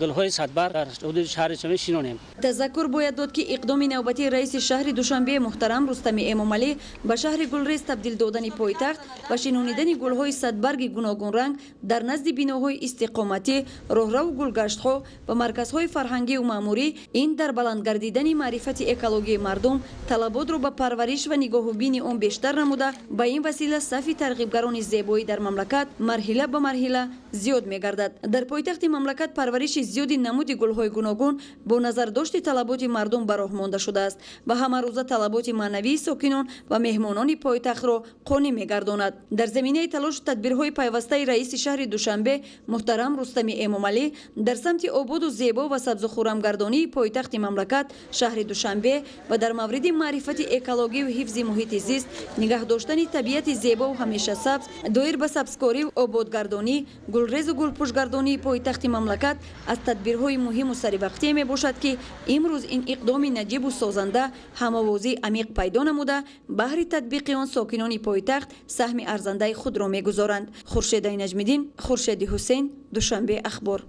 гулҳои садбар дар ҳудуди шаҳри Душанбе шинонем. Тазаккур бояд дод, ки иқдоми навбатии раиси шаҳри Душанбе муҳтарам Рустами Эмомалӣ ба шаҳри Гулрез табдил додани пойтахт ва шинонидани гулҳои садбарги гуногунранг дар назди биноҳои истиқоматӣ, роҳраву гулгаштҳо ва марказҳои фарҳангию маъмурӣ ин дар баланд гардидани маърифати экологии мардум, талаботро ба парвариш ва нигоҳубини он бештар намуда, ба ин васила сафи тарғибгарони зебоӣ дар мамлакат марҳила ба марҳила зиёд мегардад. Дар пойтахти мамлакат парвариши зиёди намуди гулҳои гуногун бо назардошти талаботи мардум ба роҳ монда шудааст ва ҳамарӯза талаботи маънавии сокинон ва меҳмонони пойтахтро қонеъ мегардонад. Дар заминаи талошу тадбирҳои пайвастаи раиси шаҳри Душанбе муҳтарам Рустами Эмомалӣ дар самти ободу зебо ва сабзу хуррамгардонии пойтахти мамлакат шаҳри Душанбе ва дар мавриди маърифати экологию ҳифзи муҳити зист, нигаҳ доштани табиати зебову ҳамеша сабз, доир ба сабзкорию ободгардонӣ, гулрезу гулпӯшгардонии пойтахти мамлакат аз тадбирҳои муҳиму саривақтие мебошад, ки имрӯз ин иқдоми наҷибу созанда ҳамовозии амиқ пайдо намуда, баҳри татбиқи он сокинони пойтахт саҳми арзандаи худро мегузоранд. Хуршедаи Наҷмиддин, Хуршеди Ҳусейн, Душанбе, Ахбор.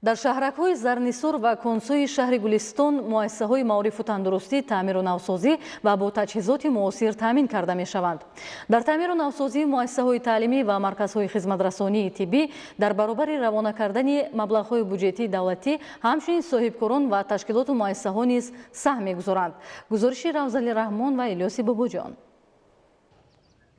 Дар шаҳракҳои Зарнисор ва Консои шаҳри Гулистон муассисаҳои маорифу тандурустӣ таъмиру навсозӣ ва бо таҷҳизоти муосир таъмин карда мешаванд. Дар таъмиру навсозии муассисаҳои таълимӣ ва марказҳои хизматрасонии тиббӣ дар баробари равона кардани маблағҳои буҷетии давлатӣ ҳамчунин соҳибкорон ва ташкилоту муассисаҳо низ саҳм мегузоранд. Гузориши Равзали Раҳмон ва Илёси Бобоҷон.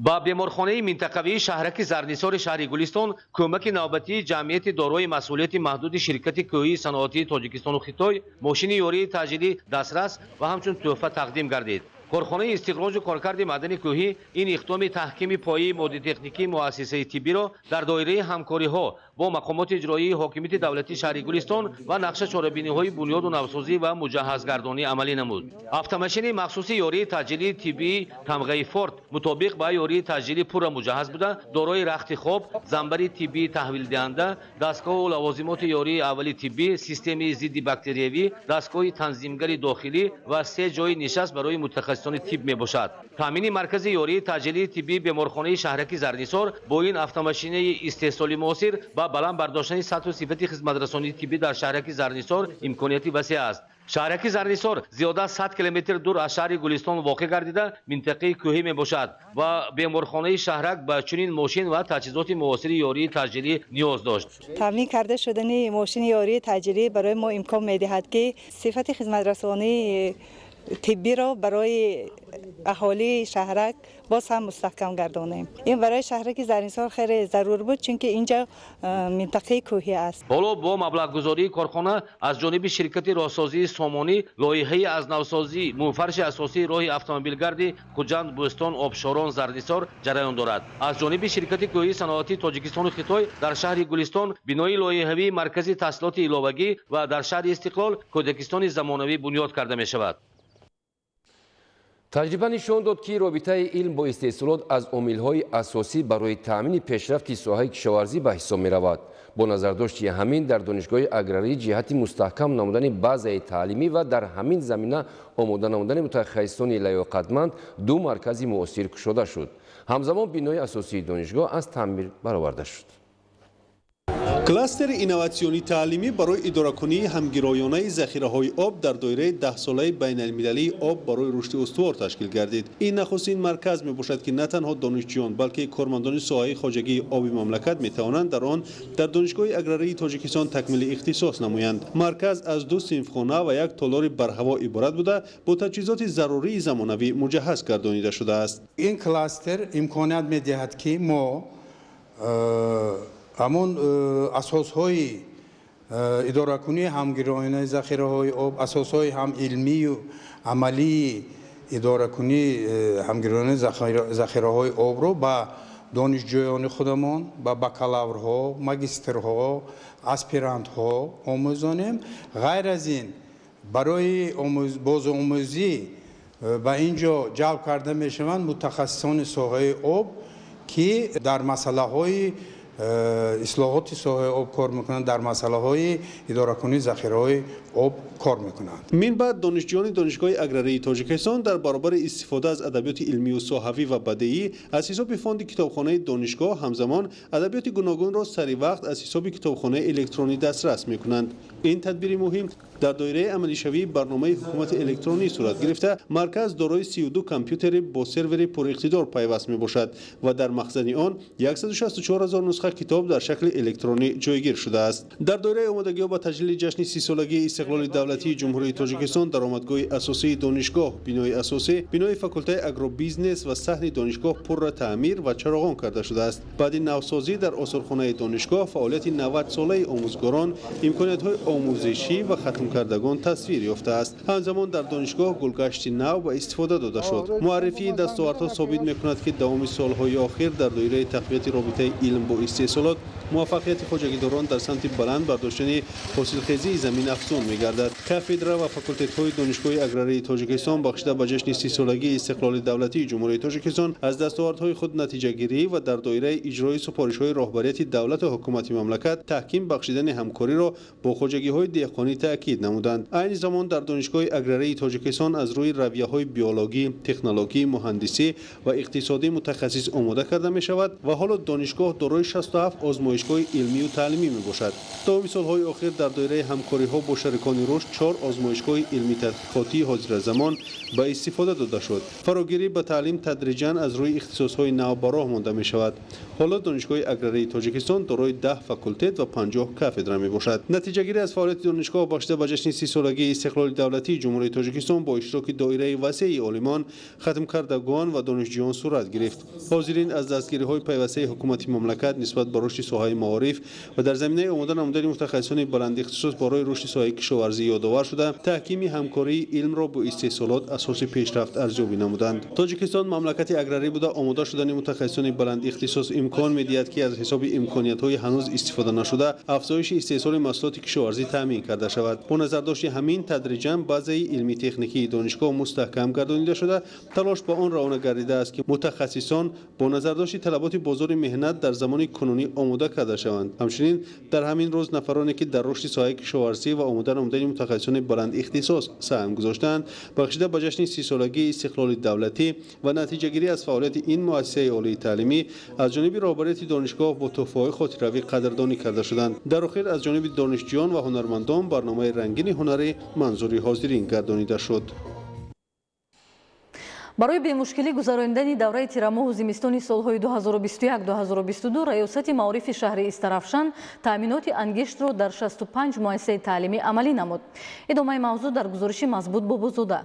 Ба беморхонаи минтақавии шаҳраки Зарнисори шаҳри Гулистон кӯмаки навбатии ҷамъияти дорои масъулияти маҳдуди ширкати кӯҳии саноатии Тоҷикистону Хитой мошини ёрии таъҷилӣ дастрас ва ҳамчун тӯҳфа тақдим гардид. Корхонаи истихроҷу коркарди маъдани кӯҳӣ ин иқдоми таҳкими пояи моддитехникии муассисаи тиббиро дар доираи ҳамкориҳо бо мақомоти иҷроии ҳокимияти давлатии шаҳри Гулистон ва нақша чорабиниҳои бунёду навсозӣ ва муҷаҳҳазгардонӣ амалӣ намуд. Автомашини махсуси ёрии таъҷилии тиббии тамғаи Форд мутобиқ ба ёрии таъҷилӣ пурра муҷаҳҳаз буда, дорои рахти хоб, занбари тиббии таҳвилдиҳанда, дастгоҳу лавозимоти ёрии аввали тиббӣ, системаи зидди бактериявӣ, дастгоҳи танзимгари дохилӣ ва се ҷойи нишаст барои мутахассисони тиб мебошад. Таъмини маркази ёрии таъҷилии тиббии беморхонаи шаҳраки Зарнисор бо ин автомашинаи истеҳсоли муосир ба баланд бардоштани сатҳу сифати хизматрасонии тиббӣ дар шаҳраки Зарнисор имконияти васеъ аст. Шаҳраки Зарнисор зиёда аз 100 километр дур аз шаҳри Гулистон воқеъ гардида, минтақаи кӯҳӣ мебошад ва беморхонаи шаҳрак ба чунин мошин ва таҷҳизоти муосири ёрии таъҷилӣ ниёз дошт. Таъмин карда шудани мошини ёрии таъҷилӣ барои мо имкон медиҳад, ки сифати хизматрасонии тиббиро барои аҳолии шаҳрак боз ҳам мустаҳкам гардонем. Ин барои шаҳраки Зарнисор хеле зарур буд, чунки инҷо минтақаи кӯҳӣ аст. Ҳоло бо маблағгузории корхона аз ҷониби ширкати роҳсозии Сомонӣ лоиҳаи аз навсозии мунфарши асосии роҳи автомобилгарди Хуҷанд, Бӯстон, Обшорон, Зарнисор ҷараён дорад. Аз ҷониби ширкати кӯҳии саноатии Тоҷикистону Хитой дар шаҳри Гулистон бинои лоиҳавии маркази таҳсилоти иловагӣ ва дар шаҳри Истиқлол кӯдакистони замонавӣ бунёд карда мешавад. Таҷриба нишон дод, ки робитаи илм бо истеҳсолот аз омилҳои асосӣ барои таъмини пешрафти соҳаи кишоварзӣ ба ҳисоб меравад. Бо назардошти ҳамин дар донишгоҳи аграрӣ ҷиҳати мустаҳкам намудани базаи таълимӣ ва дар ҳамин замина омода намудани мутахассисони лаёқатманд ду маркази муосир кушода шуд. Ҳамзамон бинои асосии донишгоҳ аз таъмир бароварда шуд. Кластери инноватсионии таълимӣ барои идоракунии ҳамгироёнаи захираҳои об дар доираи даҳсолаи байналмилалии об барои рушди устувор ташкил гардид. Ин нахустин марказ мебошад, ки на танҳо донишҷӯён, балки кормандони соҳаи хоҷагии оби мамлакат метавонанд дар он дар Донишгоҳи аграрии Тоҷикистон такмили ихтисос намоянд. Марказ аз ду синфхона ва як толори барҳаво иборат буда, бо таҷҳизоти зарурии замонавӣ муҷаҳҳаз гардонида шудааст. Ин кластер имконият медиҳад, ки мо ҳамон асосҳои идоракунии ҳамгироёнаи захираҳои об, асосҳои ҳам илмию амалии идоракунии ҳамгироёнаи захираҳои обро ба донишҷӯёни худамон, ба бакалаврҳо, магистрҳо, аспирантҳо омӯзонем. Ғайр аз ин Барои бозомӯзӣ ба ин ҷо ҷалб карда мешаванд мутахассисони соҳаи об, ки дар масъалаҳои ислоҳоти соҳаи об кор мекунанд, дар масъалаҳои идоракунии захираҳои об кор мекунанд. Мин баъд донишҷӯёни Донишгоҳи аграрии Тоҷикистон дар баробари истифода аз адабиёти илмию соҳавӣ ва бадеӣ аз ҳисоби фонди китобхонаи донишгоҳ, ҳамзамон адабиёти гуногунро сари вақт аз ҳисоби китобхонаи электронӣ дастрас мекунанд. Ин тадбири муҳим дар доираи амалишавии барномаи ҳукумати электронӣ сурат гирифта, марказ дорои 32 компютери бо сервери пуриқтидор пайваст мебошад ва дар махзани он 164 ҳазор нусха китоб дар шакли электронӣ ҷойгир шудааст. Дар доираи омодагиҳо ба таҷлили ҷашни 30-солагии истиқлоли давлатии Ҷумҳурии Тоҷикистон, даромадгоҳи асосии донишгоҳ, бинои асосӣ, бинои факултаи агробизнес ва саҳни донишгоҳ пурра таъмир ва чароғон карда шудааст. Баъди навсозӣ дар осорхонаи донишгоҳ фаъолияти 90-солаи омӯзгорон, имкониятҳои омӯзишӣ ва хатмкардагон тасвир ёфтааст. Ҳамзамон дар донишгоҳ гулгашти нав ба истифода дода шуд. Муаррифии дастовардҳо собит мекунад, ки давоми солҳои охир дар доираи тақвияти робитаи илм бо истеҳсолот муваффақияти хоҷагидорон дар самти баланд бардоштани ҳосилхезии замин афзун мегардад. Кафедра ва факултетҳои Донишгоҳи аграрии Тоҷикистон бахшида ба ҷашни 30-солагии истиқлоли давлатии Ҷумҳурии Тоҷикистон аз дастовардҳои худ натиҷагирӣ ва дар доираи иҷрои супоришҳои роҳбарияти давлату ҳукумати мамлакат таҳким бахшидани ҳамкориро бо хоҷагиҳои деҳқонӣ таъкид намуданд. Айни замон дар Донишгоҳи аграрии Тоҷикистон аз рӯи равияҳои биологӣ, технологӣ, муҳандисӣ ва иқтисодӣ мутахассис омода карда мешавад ва ҳоло донишгоҳ дорои 67 озмоишгоҳи илмию таълимӣ мебошад. Давоми солҳои охир дар доираи ҳамкориҳо бо шарикони рушд 4 озмоишгоҳи илмӣ тадқиқотии ҳозиразамон ба истифода дода шуд. Фарогирӣ ба таълим тадриҷан аз рӯи ихтисосҳои нав ба роҳ монда мешавад. Ҳоло Донишгоҳи аграрии Тоҷикистон дорои 10 факултет ва 50 кафедра мебошад. Натиҷагирӣ аз фаъолияти донишгоҳ бахшида ба ҷашни 30-солагии истиқлоли давлатии Ҷумҳурии Тоҷикистон бо иштироки доираи васеи олимон, хатмкардагон ва донишҷӯён сурат гирифт. Ҳозирин аз дастгириҳои пайвастаи ҳукумати мамлакат нисбат ба рушди соҳаи маориф ва дар заминаи омода намудани мутахассисони баландихтисос барои рушди соҳаи кишоварзӣ ёдовар шуда, таҳкими ҳамкории илмро бо истеҳсолот асоси пешрафт арзёбӣ намуданд. Тоҷикистон мамлакати аграрӣ буда, омода шудани мутахассисони баландихтисос имкон медиҳад, ки аз ҳисоби имкониятҳои ҳанӯз истифода нашуда афзоиши истеҳсоли маҳсулоти кишоварзӣ таъмин карда шавад. Бо назардошти ҳамин тадриҷан базаи илмӣ-техникии донишгоҳ мустаҳкам гардонида шуда, талош ба он равона гардидааст, ки мутахассисон бо назардошти талаботи бозори меҳнат дар замони кунунӣ омода карда шаванд. Ҳамчунин дар ҳамин рӯз нафароне, ки дар рушди соҳаи кишоварзӣ ва омода намудани мутахассисони баландихтисос саҳм гузоштаанд, бахшида ба ҷашни 30-солагии истиқлоли давлатӣ ва натиҷагирӣ аз фаъолияти ин муассисаи олии таълимӣ аз ҷониби роҳбарияти донишгоҳ бо туҳфаҳои хотиравӣ қадрдонӣ карда шуданд. Дар охир аз ҷониби донишҷӯён ва ҳунармандон барномаи рангини ҳунарӣ манзури ҳозирин гардонида шуд. Барои бемушкилӣ гузаронидани давраи тирамоҳу зимистони солҳои 2021-2022 раёсати маорифи шаҳри Истаравшан таъминоти ангиштро дар 65 муассисаи таълимӣ амалӣ намуд. Идомаи мавзӯъ дар гузориши Мазбут Бобозода.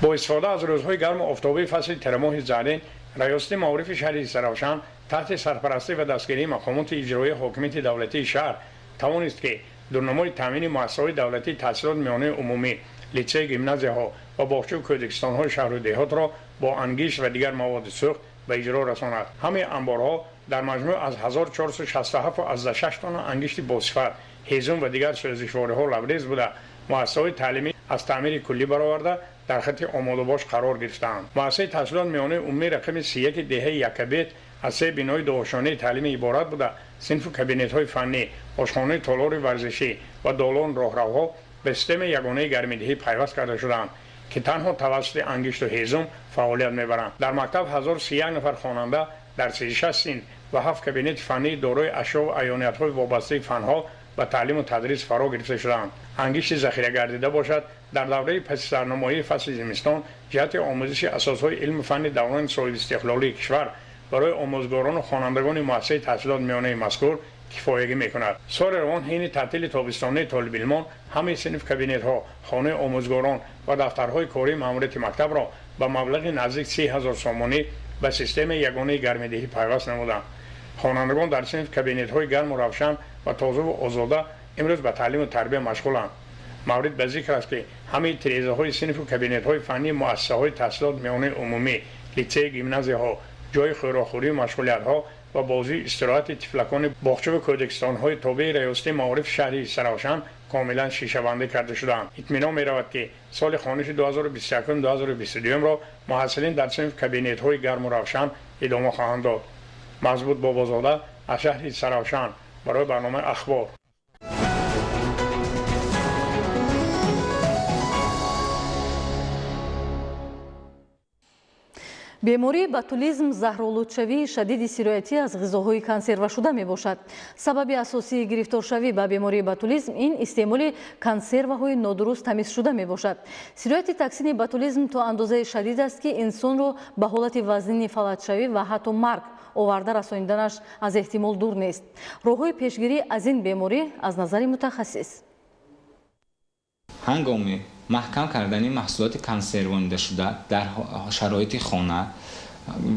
Бо истифода аз рӯзҳои гарму офтобии фасли тирамоҳи зарин, раёсати маорифи шаҳри Истаравшан таҳти сарпарастӣ ва дастгирии мақомоти иҷроии ҳокимияти давлатии шаҳр тавонист, ки дурнамои таъмини муассисаҳои давлатии таҳсилоти миёнаи умумӣ, литсей, гимназияҳо ва боғчаву кӯдакистонҳои шаҳру деҳотро бо ангишт ва дигар маводи сӯхт ба иҷро расонад. Ҳамаи анборҳо дар маҷмӯъ аз 1467,6 тонна ангишти босифат, ҳезум ва дигар сӯзишвориҳо лабрез буда, муассисаҳои таълимӣ аз таъмири куллӣ бароварда дар хатти омодабош қарор гирифтаанд. Муассисаи таҳсилоти миёнаи умумии рақами 31 деҳаи Якабет аз 3 бинои дуошонаи таълимӣ иборат буда, синфу кабинетҳои фаннӣ, ошхонаи толори варзишӣ ва долон роҳравҳо ба системаи ягонаи гармидиҳӣ пайваст карда шудаанд, ки танҳо тавассути ангишту ҳезум фаъолият мебаранд. Дар мактаб 1031 нафар хонанда дар 36 синф ва 7 кабинети фаннии дорои ашёву аёниятҳои вобастаи фанҳо ба таълиму тадрис фаро гирифта шудаанд. Ангишти захира гардида бошад, дар давраи пасисарнамоии фасли зимистон ҷиҳати омӯзиши асосҳои илму фанни даврони соҳибистиқлолии кишвар барои омӯзгорону хонандагони муассисаи таҳсилоти миёнаи мазкур кифоягӣ мекунад. Соли равон ҳини таътили тобистонаи толибилмон ҳамаи синф кабинетҳо, хонаи омӯзгорон ва дафтарҳои кории маъмурияти мактабро ба маблағи наздик 30 000 сомонӣ ба системаи ягонаи гармидиҳӣ пайваст намуданд. Хонандагон дар синф кабинетҳои гарму равшан ва тозаву озода имрӯз ба таълиму тарбия машғуланд. Маврид ба зикр аст, ки ҳамаи тирезаҳои синфу кабинетҳои фаннии муассисаҳои таҳсилоти миёнаи умумӣ, литсей, гимназияҳо, ҷойи хӯрокхӯрию машғулиятҳо ва бозии истироҳати тифлакони боғчаву кӯдакистонҳои тобеи раёсати маорифи шаҳри Истаравшан комилан шишабандӣ карда шудаанд. Итминон меравад, ки соли хониши 2021-2022 ро муҳассилин дар синф кабинетҳои гарму равшан идома хоҳанд дод. Мазбут Бобозода аз шаҳри Саравшан барои барномаи Ахбор. Бемории ботулизм заҳролудшавии шадиди сироятӣ аз ғизоҳои консервашуда мебошад. Сабаби асосии гирифторшавӣ ба бемории ботулизм ин истеъмоли консерваҳои нодуруст тамизшуда мебошад. Сирояти токсини ботулизм то андозаи шадид аст, ки инсонро ба ҳолати вазнини фалаҷшавӣ ва ҳатто марг оварда расониданаш аз эҳтимол дур нест. Роҳҳои пешгирӣ аз ин беморӣ аз назари мутахассис. Ҳангоми маҳкам кардани маҳсулоти консервонидашуда дар шароити хона,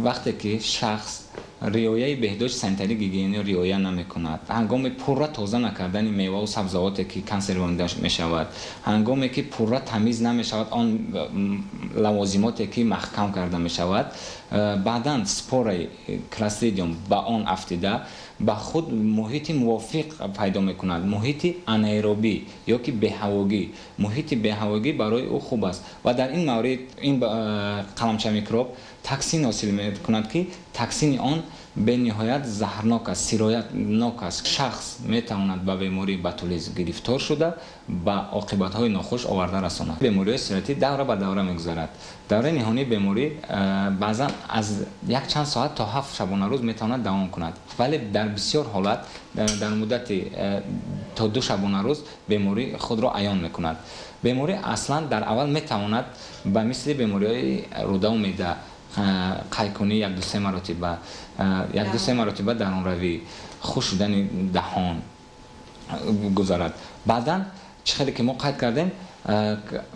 вақте ки шахс риояи беҳдошти санитарӣ гигиениро риоя намекунад, ҳангоми пурра тоза накардани меваву сабзавоте ки консервонида мешавад, ҳангоме ки пурра тамиз намешавад он лавозимоте ки маҳкам карда мешавад, баъдан спораи клостридиум ба он афтида ба худ муҳити мувофиқ пайдо мекунад, муҳити анаэробӣ ё ки беҳавогӣ. Муҳити беҳавогӣ барои ӯ хуб аст ва дар ин маврид ин қаламча микроб токсин ҳосил мекунад, ки токсини он бениҳоят заҳрнок аст, сироятнок аст. Шахс метавонад ба бемории ботулизм гирифтор шуда ба оқибатҳои нохуш оварда расонад. Бемориҳои сироятӣ давра ба давра мегузарад. Давраи ниҳонии беморӣ баъзан аз якчанд соат то 7 шабонарӯз метавонад давом кунад, вале дар бисёр ҳолат дар муддати то 2 шабонарӯз беморӣ худро аён мекунад. Беморӣ аслан дар аввал метавонад ба мисли бемориҳои рӯдаву меъда, қайкунӣ 1-2-3 маротиба, 1-2-3 маротиба дарунравӣ, хуш шудани даҳон гузарад. Баъдан чӣ хеле ки мо қайд кардем,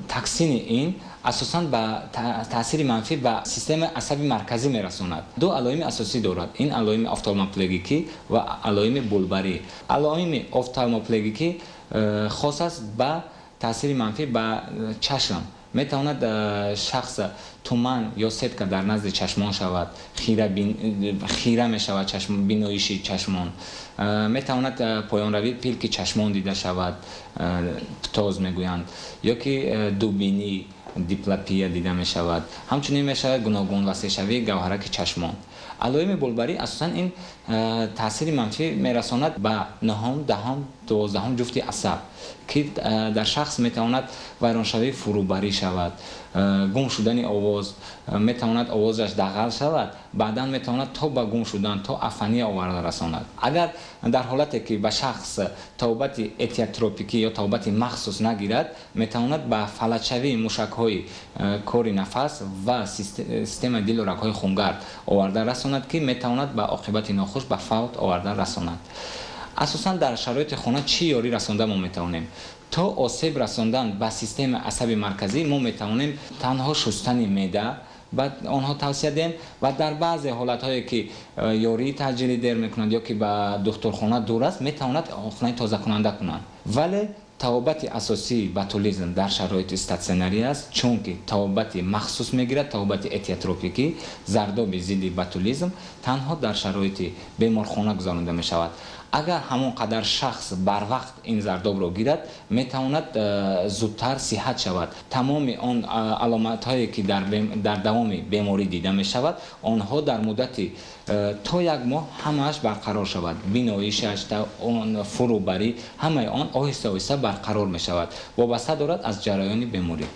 токсини ин асосан ба таъсири манфӣ ба системаи асаби марказӣ мерасонад. Ду алоими асосӣ дорад. Ин алоими офталмоплегикӣ ва алоими булбарӣ. Алоими офталмоплегикӣ хос аст ба таъсири манфӣ ба чашм. Метавонад шахс туман ё сетка дар назди чашмон шавад, хира мешавад биноиши чашмон, метавонад поёнравии пилки чашмон дида шавад, птоз мегӯянд, ё ки дубинӣ, диплопия дида мешавад. Ҳамчунин мешавад гуногун васеъшавии гавҳараки чашмон. Алоими булбарӣ асосан ин таъсири манфӣ мерасонад ба 9, 10, 12 ҷуфти асаб, ки дар шахс метавонад вайроншавии фурӯбарӣ шавад, гум шудани овоз, метавонад овозаш дағал шавад, баъдан метавонад то ба гум шудан, то афания оварда расонад. Агар дар ҳолате ки ба шахс табобати этиотропикӣ ё табобати махсус нагирад, метавонад ба фалаҷшавии мушакҳои кори нафас ва системаи дилу рагҳои хунгард оварда расонад, ки метавонад ба оқибати нохуш, ба фавт оварда расонад. Асосан дар шароити хона чӣ ёрӣ расонда мо метавонем? То осеб расондан ба системаи асаби марказӣ мо метавонем танҳо шустани меъда ба онҳо тавсия диҳем ва дар баъзе ҳолатҳое ки ёрии таъҷилӣ дер мекунанд ё ки ба духтурхона дур аст, метавонад хонаи тозакунанда кунанд. Вале табобати асосии ботулизм дар шароити статсионарӣ аст, чунки табобати махсус мегирад, табобати этиотропикӣ, зардоби зидди ботулизм танҳо дар шароити беморхона гузаронида мешавад. Агар ҳамон қадар шахс барвақт ин зардобро гирад, метавонад зудтар сиҳат шавад. Тамоми он аломатҳое ки дар давоми беморӣ дида мешавад, онҳо дар муддати то 1 моҳ ҳамааш барқарор шавад. Биноишаш, он фурӯбарӣ, ҳамаи он оҳиста оҳиста барқарор мешавад. Вобаста дорад аз ҷараёни беморӣ.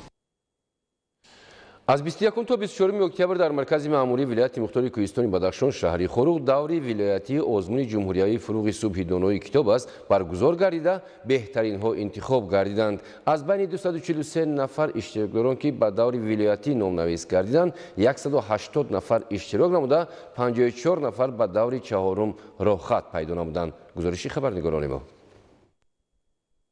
Аз 21 то 24 октябр дар маркази маъмурии вилояти мухтори Кӯҳистони Бадахшон шаҳри Хоруғ даври вилоятии озмуни ҷумҳуриявии фуруғи субҳи донои китоб аст баргузор гардида, беҳтаринҳо интихоб гардиданд. Аз байни 243 нафар иштирокдорон, ки ба даври вилоятӣ номнавис гардиданд, 180 нафар иштирок намуда, 54 нафар ба даври чаҳорум роҳхат пайдо намуданд. Гузориши хабарнигорони мо.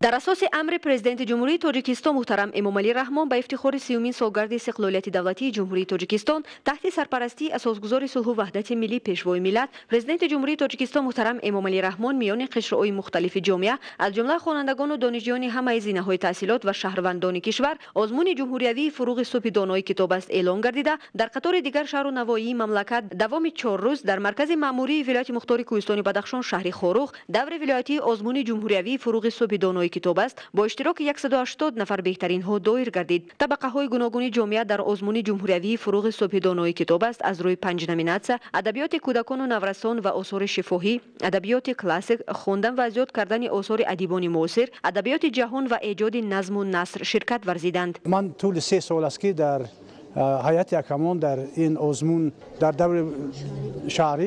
Дар асоси амри Президенти Ҷумҳурии Тоҷикистон муҳтарам Эмомалӣ Раҳмон ба ифтихори 30-умин солгарди истиқлолияти давлатии Ҷумҳурии Тоҷикистон таҳти сарпарастии асосгузори сулҳу ваҳдати миллӣ, Пешвои миллат, Президенти Ҷумҳурии Тоҷикистон муҳтарам Эмомалӣ Раҳмон миёни қишрҳои мухталифи ҷомеа, аз ҷумла хонандагону донишҷӯёни ҳамаи зинаҳои таҳсилот ва шаҳрвандони кишвар озмуни ҷумҳуриявии фуруғи субҳи донои китоб аст эълон гардида, дар қатори дигар шаҳру навоии мамлакат давоми 4 рӯз дар маркази маъмурии вилояти мухтори Кӯҳистони Бадахшон шаҳри Хоруғ даври вилоятии озмуни ҷумҳуриявии фуруғи субҳи донои китоб аст бо иштироки 180 нафар беҳтаринҳо доир гардид. Табақаҳои гуногуни ҷомеа дар озмуни ҷумҳуриявии «Фуруғи субҳи донои китоб аст» аз рӯи панҷ номинатсия: адабиёти кӯдакону наврасон ва осори шифоҳӣ, адабиёти классик, хондан ва зиёд кардани осори адибони муосир, адабиёти ҷаҳон ва эҷоди назму наср ширкат варзиданд. Ман тӯли 3 сол аст, ки дар ҳайати ҳакамон дар ин озмун дар даври шаҳрӣ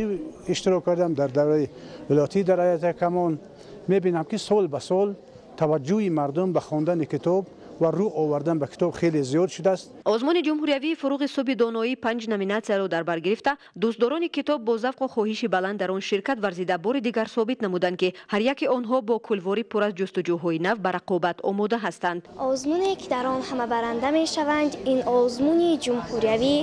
иштирок кардам, дар давраи вилоятӣ дар ҳайати ҳакамон. Мебинам, ки сол ба сол таваҷҷӯҳи мардум ба хондани китоб ва рӯ овардан ба китоб хеле зиёд шудааст. Озмуни ҷумҳуриявии «Фуруғи субҳи доноӣ» панҷ номинатсияро дар бар гирифта, дӯстдорони китоб бо завқу хоҳиши баланд дар он ширкат варзида, бори дигар собит намуданд, ки ҳар яке онҳо бо кулвори пур аз ҷустуҷӯҳои нав ба рақобат омода ҳастанд. Озмуне, ки дар он ҳама баранда мешаванд, ин озмуни ҷумҳуриявӣ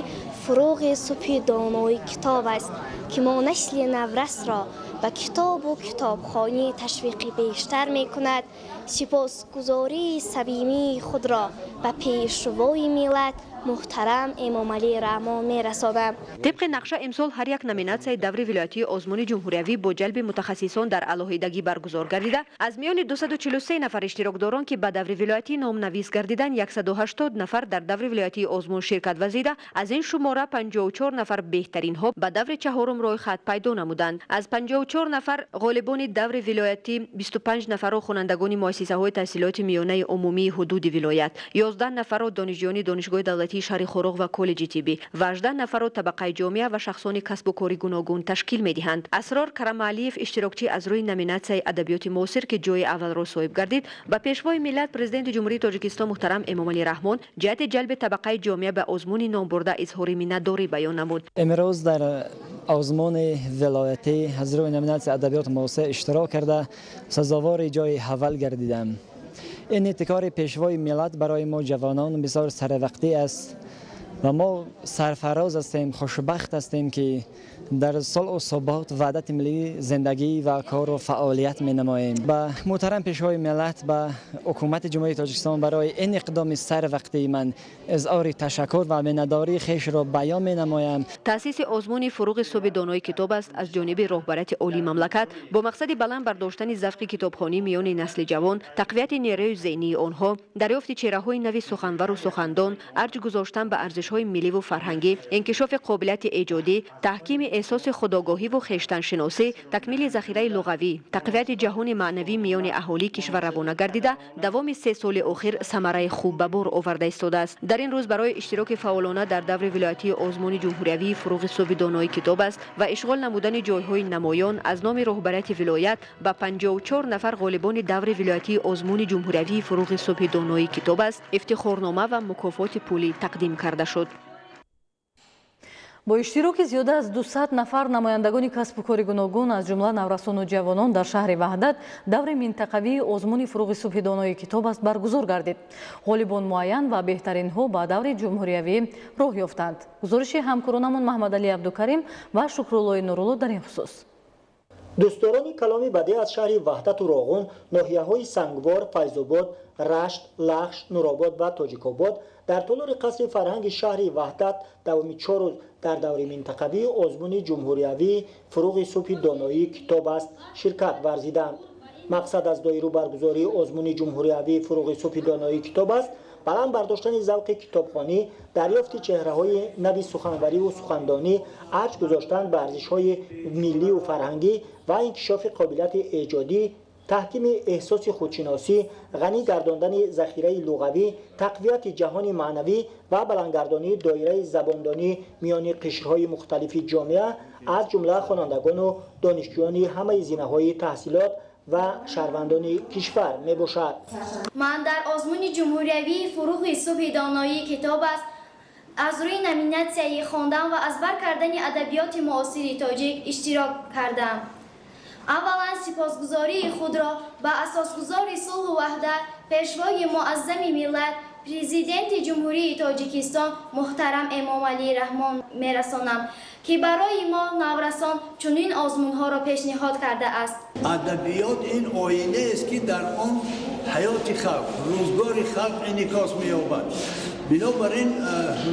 «Фуруғи субҳи донои китоб» аст, ки мо насли наврасро ба китобу китобхонӣ ташвиқи бештар мекунад. Сипосгузории самимии худро ба Пешвои миллат муҳтарам Эмомалӣ Раҳмон мерасонам. Тибқи нақша, имсол ҳар як номинатсияи даври вилоятии озмуни ҷумҳуриявӣ бо ҷалби мутахассисон дар алоҳидагӣ баргузор гардида, аз миёни 243 нафар иштирокдорон, ки ба даври вилоятӣ номнавис гардиданд, 180 нафар дар даври вилоятии озмун ширкат варзида, аз ин шумора 54 нафар беҳтаринҳо ба даври чаҳорум рӯйхат пайдо намуданд. Аз 54 нафар ғолибони даври вилоятӣ 25 нафарро хонандагони муассисаҳои таҳсилоти миёнаи умумии ҳудуди вилоят, 11 нафарро донишҷӯёни Донишгоҳи давлатии шаҳри Хоруғ ва коллеҷи тиббӣ ва 18 нафарро табақаи ҷомеа ва шахсони касбу кори гуногун ташкил медиҳанд. Асрор Карамаалиев, иштирокчӣ аз рӯи номинатсияи адабиёти муосир, ки ҷои аввалро соҳиб гардид, ба Пешвои миллат, Президенти Ҷумҳурии Тоҷикистон муҳтарам Эмомалӣ Раҳмон ҷиҳати ҷалби табақаи ҷомеа ба озмуни номбурда изҳори миннатдорӣ баён намуд. Имрӯз дар озмуни вилоятӣ аз рӯи номинатсияи адабиёти муосир иштирок карда, сазовори ҷои аввал гардидам. Ин ибтикори Пешвои миллат барои мо ҷавонон бисёр саривақтӣ аст ва мо сарфароз ҳастем, хушбахт ҳастем, ки дар сулҳу субот, ваҳдати миллӣ зиндагӣ ва кору фаъолият менамоем. Ба муҳтарам Пешвои миллат, ба ҳукумати Ҷумҳурии Тоҷикистон барои ин иқдоми сарвақтии ман изҳори ташаккур ва миннатдории хешро баён менамоям. Таъсиси озмуни «Фуруғи субҳи донои китоб аст» аз ҷониби роҳбарияти олии мамлакат бо мақсади баланд бардоштани завқи китобхонӣ миёни насли ҷавон, тақвияти нерӯи зеҳнии онҳо, дарёфти чеҳраҳои нави суханвару сухандон, арҷ гузоштан ба арзишҳои милливу фарҳангӣ, инкишофи қобилияти эҷодӣ, таҳкими эҳсоси худогоҳиву хештаншиносӣ, такмили захираи луғавӣ, тақвияти ҷаҳони маънавӣ миёни аҳолии кишвар равона гардида, давоми 3 соли охир самараи хуб ба бор оварда истодааст. Дар ин рӯз барои иштироки фаъолона дар даври вилоятии озмуни ҷумҳуриявии «Фуруғи субҳи донои китоб аст» ва ишғол намудани ҷойҳои намоён аз номи роҳбарияти вилоят ба 54 нафар ғолибони даври вилоятии озмуни ҷумҳуриявии «Фуруғи субҳи донои китоб аст» ифтихорнома ва мукофоти пулӣ тақдим карда шуд. Бо иштироки зиёда аз 200 нафар намояндагони касбу кори гуногун, аз ҷумла наврасону ҷавонон, дар шаҳри Ваҳдат даври минтақавии озмуни «Фуруғи субҳи донои китоб аст» баргузор гардид. Ғолибон муайян ва беҳтаринҳо ба даври ҷумҳуриявӣ роҳ ёфтанд. Гузориши ҳамкоронамон Маҳмадалӣ Абдукарим ва Шукруллои Нурулло дар ин хусус. Дӯстдорони каломи бадеъ аз шаҳри Ваҳдату Роғун, ноҳияҳои Сангвор, Файзобод, Рашт, Лахш, Нуробод ва Тоҷикобод дар толори қасри фарҳанги шаҳри Ваҳдат давоми 4 рӯз дар даври минтақавии озмуни ҷумҳуриявии «Фуруғи субҳи доноии китоб аст» ширкат варзиданд. Мақсад аз доиру баргузории озмуни ҷумҳуриявии «Фуруғи субҳи доноии китоб аст» баланд бардоштани завқи китобхонӣ, дарёфти чеҳраҳои нави суханвариву сухандонӣ, арҷ гузоштан ба арзишҳои миллию фарҳангӣ ва инкишофи қобилияти эҷодӣ, таҳкими эҳсоси худшиносӣ, ғанӣ гардондани захираи луғавӣ, тақвияти ҷаҳони маънавӣ ва баландгардонии доираи забондонӣ миёни қишрҳои мухталифи ҷомеа, аз ҷумла хонандагону донишҷӯёни ҳамаи зинаҳои таҳсилот ва шаҳрвандони кишвар мебошад. Ман дар озмуни ҷумҳуриявии «Фуруғи субҳи доноии китоб аст» аз рӯи номинатсияи хондан ва аз бар кардани адабиёти муосири тоҷик иштирок кардам. Аввалан, сипосгузории худро ба асосгузори сулҳу ваҳдат, Пешвои муаззами миллат, Президенти Ҷумҳурии Тоҷикистон муҳтарам Эмомалӣ Раҳмон мерасонам, ки барои мо наврасон чунин озмунҳоро пешниҳод кардааст. Адабиёт ин оинаест, ки дар он Ҳаёти халқ, рӯзгори халқ инъикос меёбад. Бинобар ин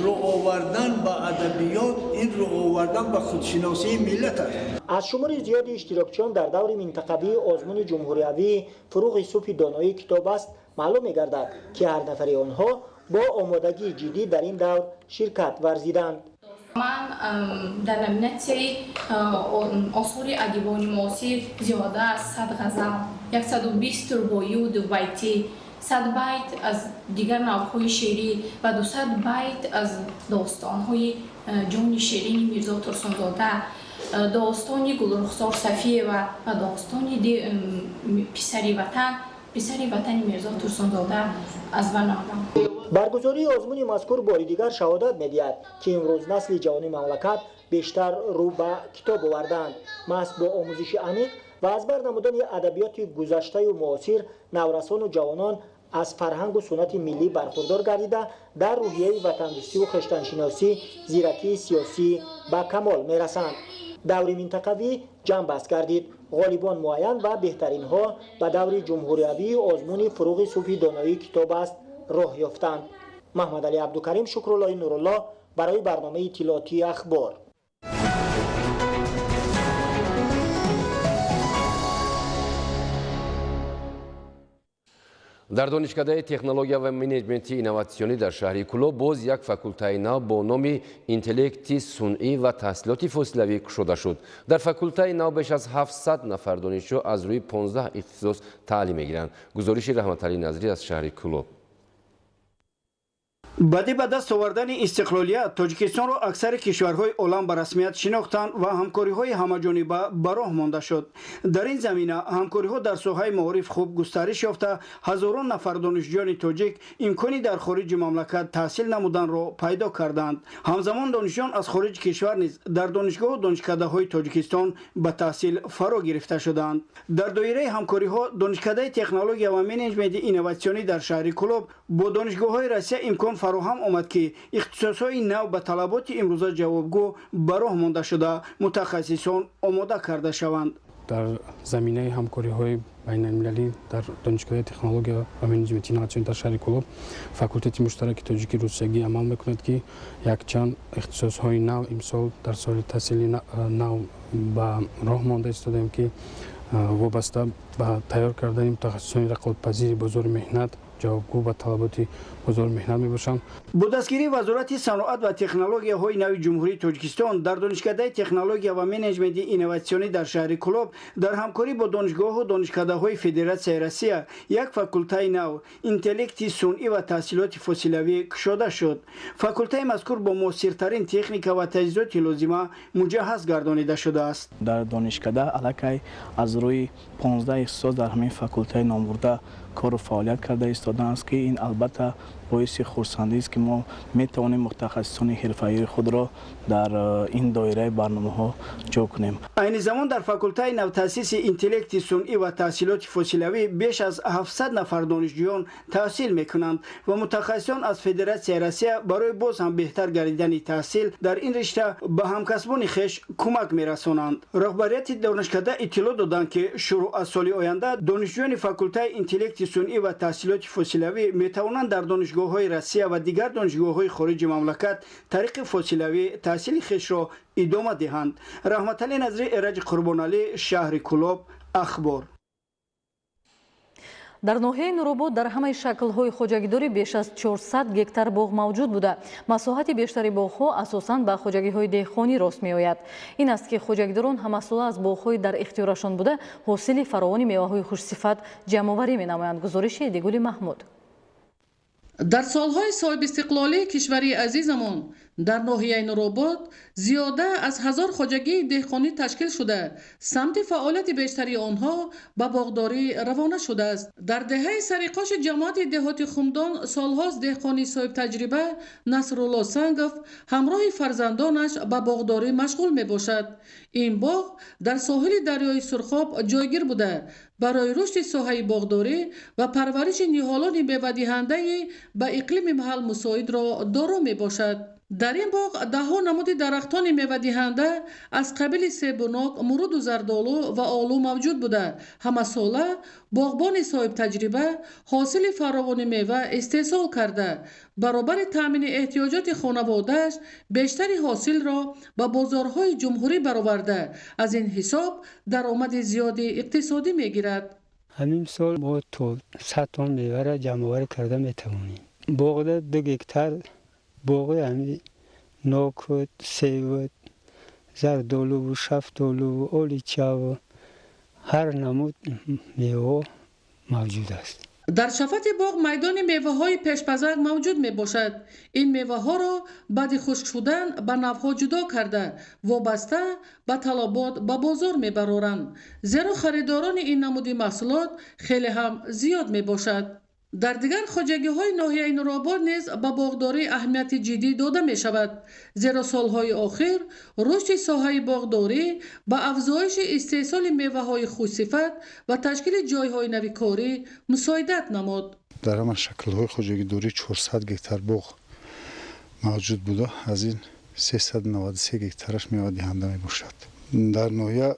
рӯ овардан ба адабиёт, ин рӯ овардан ба худшиносии миллат аст. Аз шумори зиёди иштирокчиён дар даври минтақавии озмуни ҷумҳуриявии «Фурӯғи субҳи доноии китоб аст» маълум мегардад, ки ҳар нафари онҳо бо омодагии ҷиддӣ дар ин давр ширкат варзиданд. Ман дар номинатсияи осори адибони муосир зиёда аз 100 ғазал, 120 рубоию дубайтӣ, 100 байт аз дигар навъҳои шеърӣ ва 200 байт аз достонҳои ҷони ширини Мирзо Турсунзода, достони Гулрухсор Сафиева ва достони писари ватан, писари ватани Мирзо Турсунзода аз бар намудам. Баргузории озмуни мазкур бори дигар шаҳодат медиҳад, ки имрӯз насли ҷавони мамлакат бештар рӯ ба китоб овардаанд. Маҳз бо омӯзиши амиқ ва аз бар намудани адабиёти гузаштаю муосир наврасону ҷавонон аз фарҳангу суннати миллӣ бархурдор гардида, дар рӯҳияи ватандӯстиву хештаншиносӣ, зиракии сиёсӣ ба камол мерасанд. Даври минтақавӣ ҷамъбаст гардид. Ғолибон муайян ва беҳтаринҳо ба даври ҷумҳуриявии озмуни «Фурӯғи субҳи доноии китоб аст» роҳ ёфтанд. Маҳмадалӣ Абдукарим, Шукруллои Нуруллоҳ барои барномаи иттилоотии «Ахбор». Дар донишкадаи технология ва менеҷменти инноватсионӣ дар шаҳри Кӯлоб боз як факултаи нав бо номи интеллекти сунъӣ ва таҳсилоти фосилавӣ кушода шуд. Дар факултаи нав беш аз 700 нафар донишҷӯ аз рӯи 15 ихтисос таълим мегиранд. Гузориши Раҳматалӣ Назрӣ аз шаҳри Кӯлоб. Баъди ба даст овардани истиқлолият Тоҷикистонро аксари кишварҳои олам ба расмият шинохтанд ва ҳамкориҳои ҳамаҷониба ба роҳ монда шуд. Дар ин замина ҳамкориҳо дар соҳаи маориф хуб густариш ёфта, ҳазорон нафар донишҷӯёни тоҷик имкони дар хориҷи мамлакат таҳсил намуданро пайдо карданд. Ҳамзамон донишҷӯён аз хориҷи кишвар низ дар донишгоҳу донишкадаҳои Тоҷикистон ба таҳсил фаро гирифта шуданд. Дар доираи ҳамкориҳо донишкадаи технология ва менеҷменти инноватсионӣ дар шаҳри Кӯлоб бо донишгоҳҳои Россия имкон фароҳам омад, ки ихтисосҳои нав ба талаботи имрӯза ҷавобгӯ ба роҳ монда шуда, мутахассисон омода карда шаванд. Дар заминаи ҳамкориҳои байналмилалӣ дар донишгоҳи технология ва менеҷменти инноватсионӣ дар шаҳри Кӯлоб факултети муштараки тоҷики русиягӣ амал мекунад, ки якчанд ихтисосҳои нав имсол дар соли таҳсили нав ба роҳ монда истодаем, ки вобаста ба тайёр кардани мутахассисони рақобатпазири бозори меҳнат, ҷавобгӯ ба талаботи бозори меҳнат мебошанд. Бо дастгирии Вазорати саноат ва технологияҳои нави Ҷумҳурии Тоҷикистон дар донишкадаи технология ва менеҷменти инноватсионӣ дар шаҳри Кӯлоб дар ҳамкорӣ бо донишгоҳу донишкадаҳои Федератсияи Россия як факултаи нав интеллекти сунъӣ ва таҳсилоти фосилавӣ кушода шуд. Факултаи мазкур бо муосиртарин техника ва таҷҳизоти лозима муҷаҳҳаз гардонида шудааст. Дар донишкада аллакай аз рӯи 15 ихтисос дар ҳамин факултаи номбурда кору фаъолият карда истодааст, ки ин албатта боиси хурсандист, ки мо метавонем мутахассисони ҳирфаии худро дар ин доираи барномаҳо ҷо кунем. Айни замон дар факултаи навтаъсиси интеллекти сунъӣ ва таҳсилоти фосилавӣ беш аз 700 нафар донишҷӯён таҳсил мекунанд ва мутахассисон аз Федератсияи Россия барои боз ҳам беҳтар гардидани таҳсил дар ин ришта ба ҳамкасбони хеш кӯмак мерасонанд. Роҳбарияти донишкада иттилоъ доданд, ки шурӯъ аз соли оянда донишҷӯёни факултаи интеллекти сунъӣ ва таҳсилоти фосилавӣ метавонанд дар донишгоҳҳои Россия ва дигар донишгоҳҳои хориҷи мамлакат тариқи фосилавӣ таҳсили хешро идома диҳанд. Раҳматалӣ Назрӣ, Эраҷи Қурбоналӣ, шаҳри Кӯлоб, Ахбор. Дар ноҳияи Нуробод дар ҳамаи шаклҳои хоҷагидорӣ беш аз 400 гектар боғ мавҷуд буда. Масоҳати бештари боғҳо асосан ба хоҷагиҳои деҳқонӣ рост меояд. Ин аст, ки хоҷагидорон ҳамасола аз боғҳои дар ихтиёрашон буда ҳосили фаровони меваҳои хушсифат ҷамъоварӣ менамоянд. Гузориши Эдигули Маҳмуд. Дар солҳои соҳибистиқлолии кишвари азизамон дар ноҳияи Нуробод зиёда аз 1000 хоҷагии деҳқонӣ ташкил шуда, самти фаъолияти бештари онҳо ба боғдорӣ равона шудааст. Дар деҳаи Сариқоши ҷамоати деҳоти Хумдон солҳост деҳқони соҳибтаҷриба Насрулло Сангов ҳамроҳи фарзандонаш ба боғдорӣ машғул мебошад. Ин боғ дар соҳили дарёи Сурхоб ҷойгир буда, барои рушди соҳаи боғдорӣ ва парвариши ниҳолони мевадиҳандаи ба иқлими маҳал мусоидро доро мебошад. Дар ин боғ даҳҳо намуди дарахтони мевадиҳанда аз қабили себу нок, муруду зардолу ва олу мавҷуд буда, ҳамасола боғбони соҳибтаҷриба ҳосили фаровони мева истеҳсол карда, баробари таъмини эҳтиёҷоти хонаводааш бештари ҳосилро ба бозорҳои ҷумҳурӣ бароварда, аз ин ҳисоб даромади зиёди иқтисодӣ мегирад. Ҳамин сол мо то 100 тонна меваро ҷамъоварӣ карда метавонем. Боғда 2 гектар боғи ҳами нок, себ, зардолуву, шафтолуву, оличаву ҳар намуд меваҳо мавҷуд аст. Дар шафати боғ майдони меваҳои пешпазак мавҷуд мебошад. Ин меваҳоро баъди хушк шудан ба навъҳо ҷудо карда, вобаста ба талабот ба бозор мебароранд, зеро харидорони ин намуди маҳсулот хеле ҳам зиёд мебошад. Дар дигар хоҷагиҳои ноҳияи Нуробод низ ба боғдорӣ аҳамияти ҷиддӣ дода мешавад, зеро солҳои охир рушди соҳаи боғдорӣ ба афзоиши истеҳсоли меваҳои хушсифат ва ташкили ҷойҳои нави корӣ мусоидат намуд. Дар ҳама шаклҳои хоҷагидорӣ 400 гектар боғ мавҷуд буда, аз ин 393 гектараш мевадиҳанда мебошад. Дар ноҳия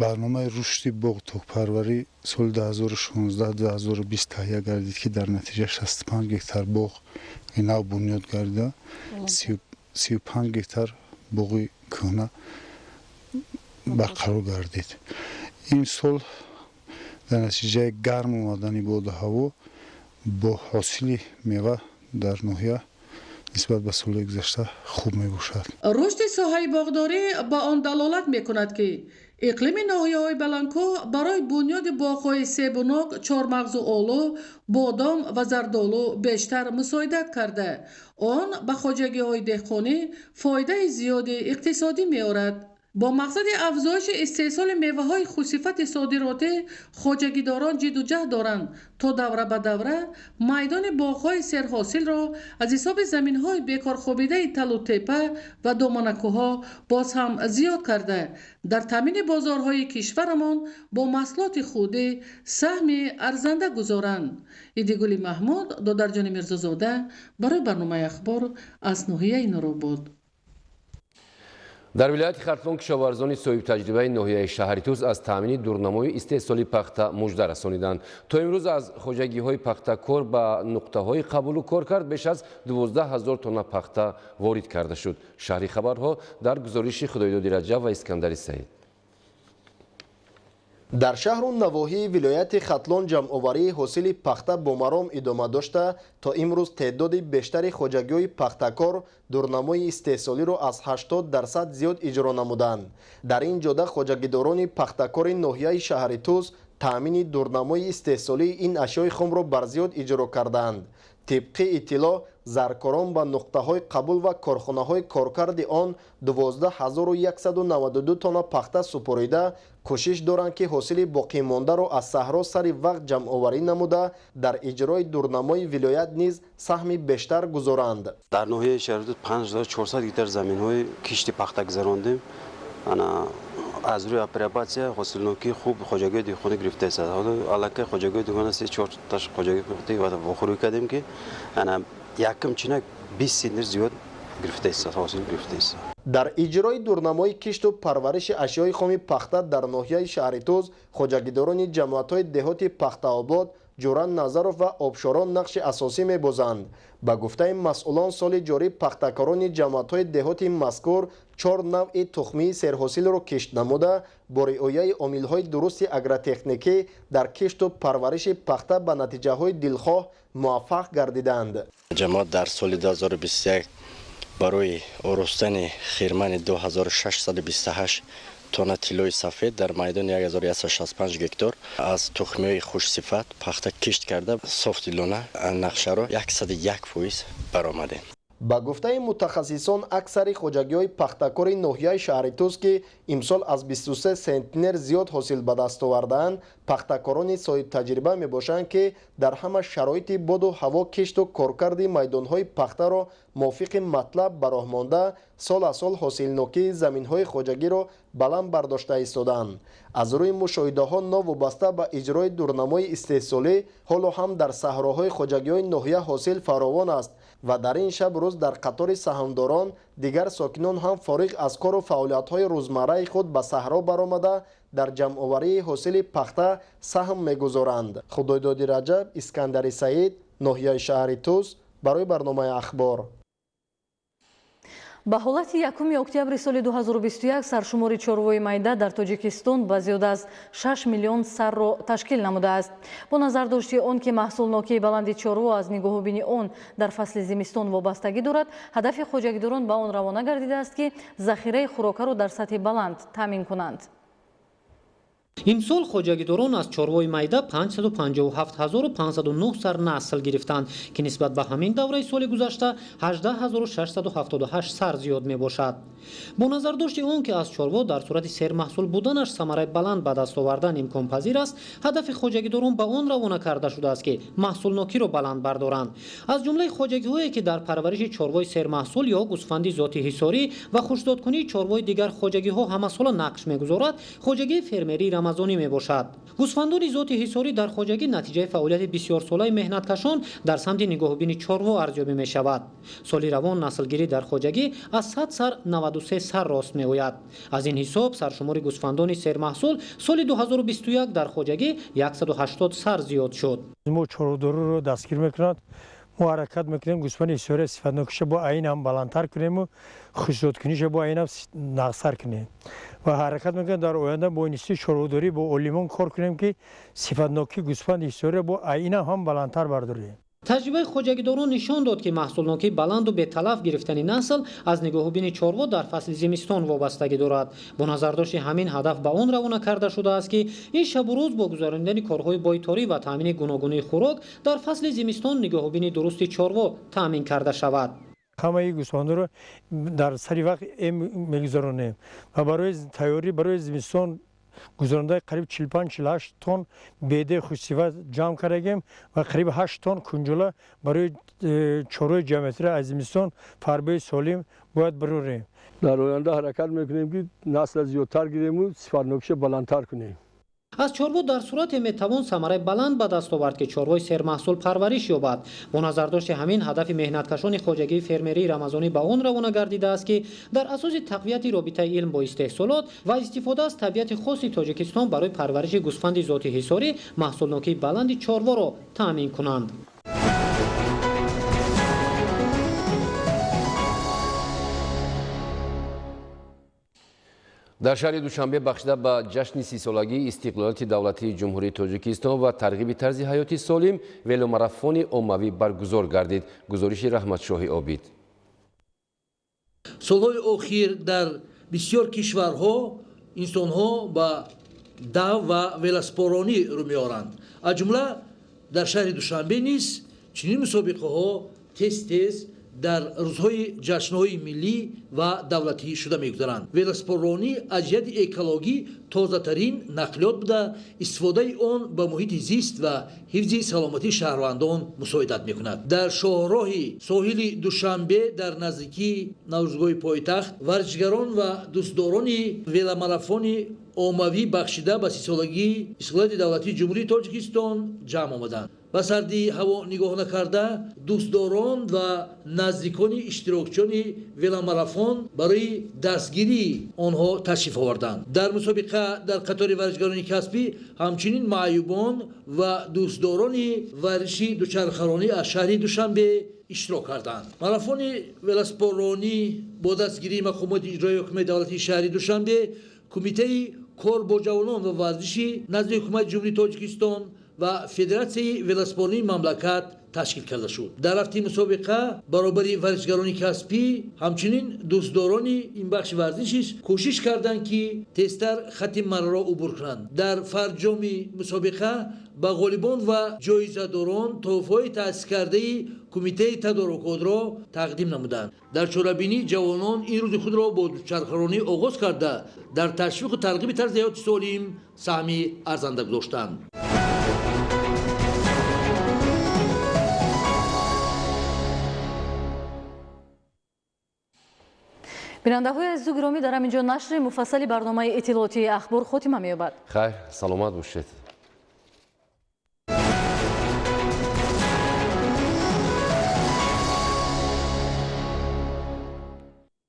барномаи рушди боғ токпарварӣ соли 2016-2020 таҳия гардид, ки дар натиҷа 65 гектар боғ нав бунёд гардида, 35 гектар боғи кӯҳна барқарор гардид. Ин сол дар натиҷаи гарм омадани боду ҳаво бо ҳосили мева дар ноҳия нисбат ба соли гузашта хуб мебошад. Рушди соҳаи боғдорӣ ба он далолат мекунад, ки иқлими ноҳияҳои баландкӯҳ барои бунёди боғҳои себу нок, чормағзу олу, бодом ва зардолу бештар мусоидат карда, он ба хоҷагиҳои деҳқонӣ фоидаи зиёди иқтисодӣ меорад. Бо мақсади афзоиши истеҳсоли меваҳои хушсифати содиротӣ хоҷагидорон ҷидду ҷаҳд доранд, то давра ба давра майдони боғҳои серҳосилро аз ҳисоби заминҳои бекорхобидаи талу тепа ва доманакӯҳҳо боз ҳам зиёд карда, дар таъмини бозорҳои кишварамон бо маҳсулоти худӣ саҳми арзанда гузоранд. Идигули Маҳмуд, Додарҷони Мирзозода барои барномаи Ахбор аз ноҳияи Нуробод. Дар вилояти Хатлон кишоварзони соҳибтаҷрибаи ноҳияи шаҳри Тус аз таъмини дурнамои истеҳсоли пахта мужда расониданд. То имрӯз аз хоҷагиҳои пахтакор ба нуқтаҳои қабулу коркард беш аз 12 ҳазор тонна пахта ворид карда шуд. Шаҳри хабарҳо дар гузориши Худойдоди Раҷаб ва Искандари Саид. Дар шаҳру навоҳии вилояти Хатлон ҷамъоварии ҳосили пахта бо маром идома дошта, то имрӯз теъдоди бештари хоҷагиҳои пахтакор дурнамои истеҳсолиро аз 80% зиёд иҷро намуданд. Дар ин ҷода хоҷагидорони пахтакори ноҳияи шаҳри Тус таъмини дурнамои истеҳсолии ин ашёи хомро барзиёд иҷро кардаанд. Тибқи иттилоъ, заркорон ба нуқтаҳои қабул ва корхонаҳои коркарди он 12192 тонна пахта супорида, кӯшиш доранд, ки ҳосили боқимондаро аз саҳро сари вақт ҷамъоварӣ намуда, дар иҷрои дурнамои вилоят низ саҳми бештар гузоранд. Дар ноҳияи шаҳри Тус 5400 гектар заминҳои кишти пахта гузарондем. Аз рӯи апробатсия ҳосилнокии хуб хоҷагиҳои деҳқонӣ гирифтааст. Ҳоло аллакай хоҷагиҳои деҳқонӣ 3-4 таш хоҷагии вохӯрӣ кардем, ки якум чинак 20 центнер зиёд гирифтааст, ҳосил гирифтааст. Дар иҷрои дурнамои кишту парвариши ашёи хоми пахта дар ноҳияи шаҳри Тус хоҷагидорони ҷамоатҳои деҳоти Пахтаобод, Ҷуран Назаров ва Обшорон нақши асосӣ мебозанд. Ба гуфтаи масъулон, соли ҷорӣ пахтакорони ҷамоатҳои деҳоти мазкур 4 навъи тухмии серҳосилро кишт намуда, бо риояи омилҳои дурусти агротехникӣ дар кишту парвариши пахта ба натиҷаҳои дилхоҳ муваффақ гардиданд. Ҷамоат дар соли 2021 барои оростани хирмани 2628 тонна тиллои сафед дар майдони 1165 гектар аз тухмиҳои хушсифат пахта кишт карда, софдилона нақшаро 101% баромадем. Ба гуфтаи мутахассисон, аксари хоҷагиҳои пахтакори ноҳияи шаҳри Тус, ки имсол аз 23 центнер зиёд ҳосил ба даст овардаанд, Пахтакорони соҳибтаҷриба мебошанд, ки дар ҳама шароити боду ҳаво кишту коркарди майдонҳои пахтаро мувофиқи матлаб ба роҳ монда, сол аз сол ҳосилнокии заминҳои хоҷагиро баланд бардошта истодаанд. Аз рӯи мушоҳидаҳо новобаста ба иҷрои дурнамои истеҳсолӣ, ҳоло ҳам дар саҳроҳои хоҷагиҳои ноҳия ҳосил фаровон аст ва дар ин шаб рӯз дар қатори саҳмдорон дигар сокинон ҳам фориғ аз кору фаъолиятҳои рӯзмарраи худ ба саҳро баромада дар ҷамъоварии ҳосили пахта саҳм мегузоранд. Худойдоди Раҷаб, Искандари Саид, ноҳияи шаҳри Тус, барои барномаи Ахбор. Ба ҳолати 1 октябри соли 2021 саршумори чорвои майда дар Тоҷикистон ба зиёда аз 6 миллион сарро ташкил намудааст. Бо назардошти он ки маҳсулнокии баланди чорво аз нигоҳубини он дар фасли зимистон вобастагӣ дорад, ҳадафи хоҷагидорон ба он равона гардидааст, ки захираи хӯрокаро дар сатҳи баланд таъмин кунанд. Имсол хоҷагидорон аз чорвои майда 557509 сар насл гирифтанд, ки нисбат ба ҳамин давраи соли гузашта 18678 сар зиёд мебошад. Бо назардошти он ки аз чорво дар сурати сермаҳсул буданаш самараи баланд ба даст овардан имконпазир аст, ҳадафи хоҷагидорон ба он равона карда шудааст, ки маҳсулнокиро баланд бардоранд. Аз ҷумлаи хоҷагиҳое ки дар парвариши чорвои сермаҳсул ё гӯсфанди зоти ҳисорӣ ва хушзодкунии чорвои дигар хоҷагиҳо ҳамасола нақш мегузорад, хоҷагии фермерии Рамазонӣ мебошад. Гӯсфандони зоти ҳисорӣ дар хоҷагӣ натиҷаи фаъолияти бисёрсолаи меҳнаткашон дар самти нигоҳубини чорво арзёбӣ мешавад. Соли равон наслгирӣ дар хоҷагӣ аз 100 сар 93 сар рост меояд. Аз ин ҳисоб саршумори гӯсфандони сермаҳсул соли 2021 дар хоҷагӣ 180 сар зиёд шуд. Мо чорводориро дастгир мекунанд. Мо ҳаракат мекунем гӯсфанди ҳисория сифатнокиша бо айн ҳам баландтар кунему хушзодкуниша бо айн ҳам нағзтар кунем ва ҳаракат мекунем дар оянда бо институти чорводорӣ бо олимон кор кунем, ки сифатнокии гӯсфанди ҳисория бо айн ҳам баландтар бардорем. Таҷрибаи хоҷагидорон нишон дод, ки маҳсулнокии баланду беталаф гирифтани насл аз нигоҳубини чорво дар фасли зимистон вобастагӣ дорад. Бо назардошти ҳамин ҳадаф ба он равона карда шудааст, ки ин шабу рӯз бо гузаронидани корҳои бойторӣ ва таъмини гуногунии хӯрок дар фасли зимистон нигоҳубини дурусти чорво таъмин карда шавад. Ҳамаи гӯсфандоро дар сари вақт эм мегузаронем ва барои тайёрӣ барои зимистон гузарондаи қариб 45-48 тонн бедаи хушсифат ҷамъ кардагем ва қариб 8 тонн кунҷула барои чорвои ҷамъиятиро аз зимистон фарбои солим бояд барорем. Дар оянда ҳаракат мекунем, ки насла зиёдтар гирему сифатнокиша баландтар кунем. Аз чорво дар сурате метавон самараи баланд ба даст овард, ки чорвои сермаҳсул парвариш ёбад. Бо назардошти ҳамин ҳадафи меҳнаткашони хоҷагии фермерии Рамазонӣ ба он равона гардидааст, ки дар асоси тақвияти робитаи илм бо истеҳсолот ва истифода аз табиати хоси Тоҷикистон барои парвариши гӯсфанди зоти ҳисорӣ маҳсулнокии баланди чорворо таъмин кунанд. Дар шаҳри Душанбе бахшида ба ҷашни 30-солагии истиқлолияти давлатии Ҷумҳурии Тоҷикистон ва тарғиби тарзи ҳаёти солим веломарафони оммавӣ баргузор гардид. Гузориши Раҳматшоҳи Обид. Солҳои охир дар бисёр кишварҳо инсонҳо ба дав ва велоспоронӣ рӯ меоранд. Аз ҷумла дар шаҳри Душанбе низ чунин мусобиқаҳо тез-тез дар рӯзҳои ҷашнҳои миллӣ ва давлатӣ шуда мегузаранд. Велоспорронӣ аз ҷиҳати экологӣ тозатарин нақлиёт буда, истифодаи он ба муҳити зист ва ҳифзи саломатии шаҳрвандон мусоидат мекунад. Дар шоҳроҳи соҳили Душанбе дар наздикии Наврӯзгоҳи пойтахт варзишгарон ва дӯстдорони веломарафони оммавӣ бахшида ба 30-солагии истиқлолияти давлатии Ҷумҳурии Тоҷикистон ҷамъ омаданд. Ба сардии ҳаво нигоҳ накарда, дӯстдорон ва наздикони иштирокчиёни веломарафон барои дастгирии онҳо ташриф оварданд. Дар мусобиқа дар қатори варзишгарони касбӣ ҳамчунин маъюбон ва дӯстдорони варзиши дучархаронӣ аз шаҳри Душанбе иштирок карданд. Марафони велоспорронӣ бо дастгирии мақомоти иҷроии ҳукумати давлатии шаҳри Душанбе, Кумитаи кор бо ҷавонон ва варзиши назди ҳукумати Ҷумҳурии Тоҷикистон ва Федератсияи велоспорнии мамлакат ташкил карда шуд. Дар рафти мусобиқа баробари варзишгарони касбӣ ҳамчунин дӯстдорони ин бахши варзишиш кӯшиш карданд, ки тезтар хатти марраро убур кунанд. Дар фарҷоми мусобиқа ба ғолибон ва ҷоизадорон тӯҳфаҳои таъсискардаи Кумитаи тадорукотро тақдим намуданд. Дар чорабинӣ ҷавонон ин рӯзи худро бо дучархаронӣ оғоз карда, дар ташвиқу тарғиби тарзи ҳаёти солим саҳми арзанда гузоштанд. Бинандаҳои азизу гиромӣ, дар ҳамин ҷо нашри муфассали барномаи иттилоотии Ахбор хотима меёбад. Хайр, саломат бошед.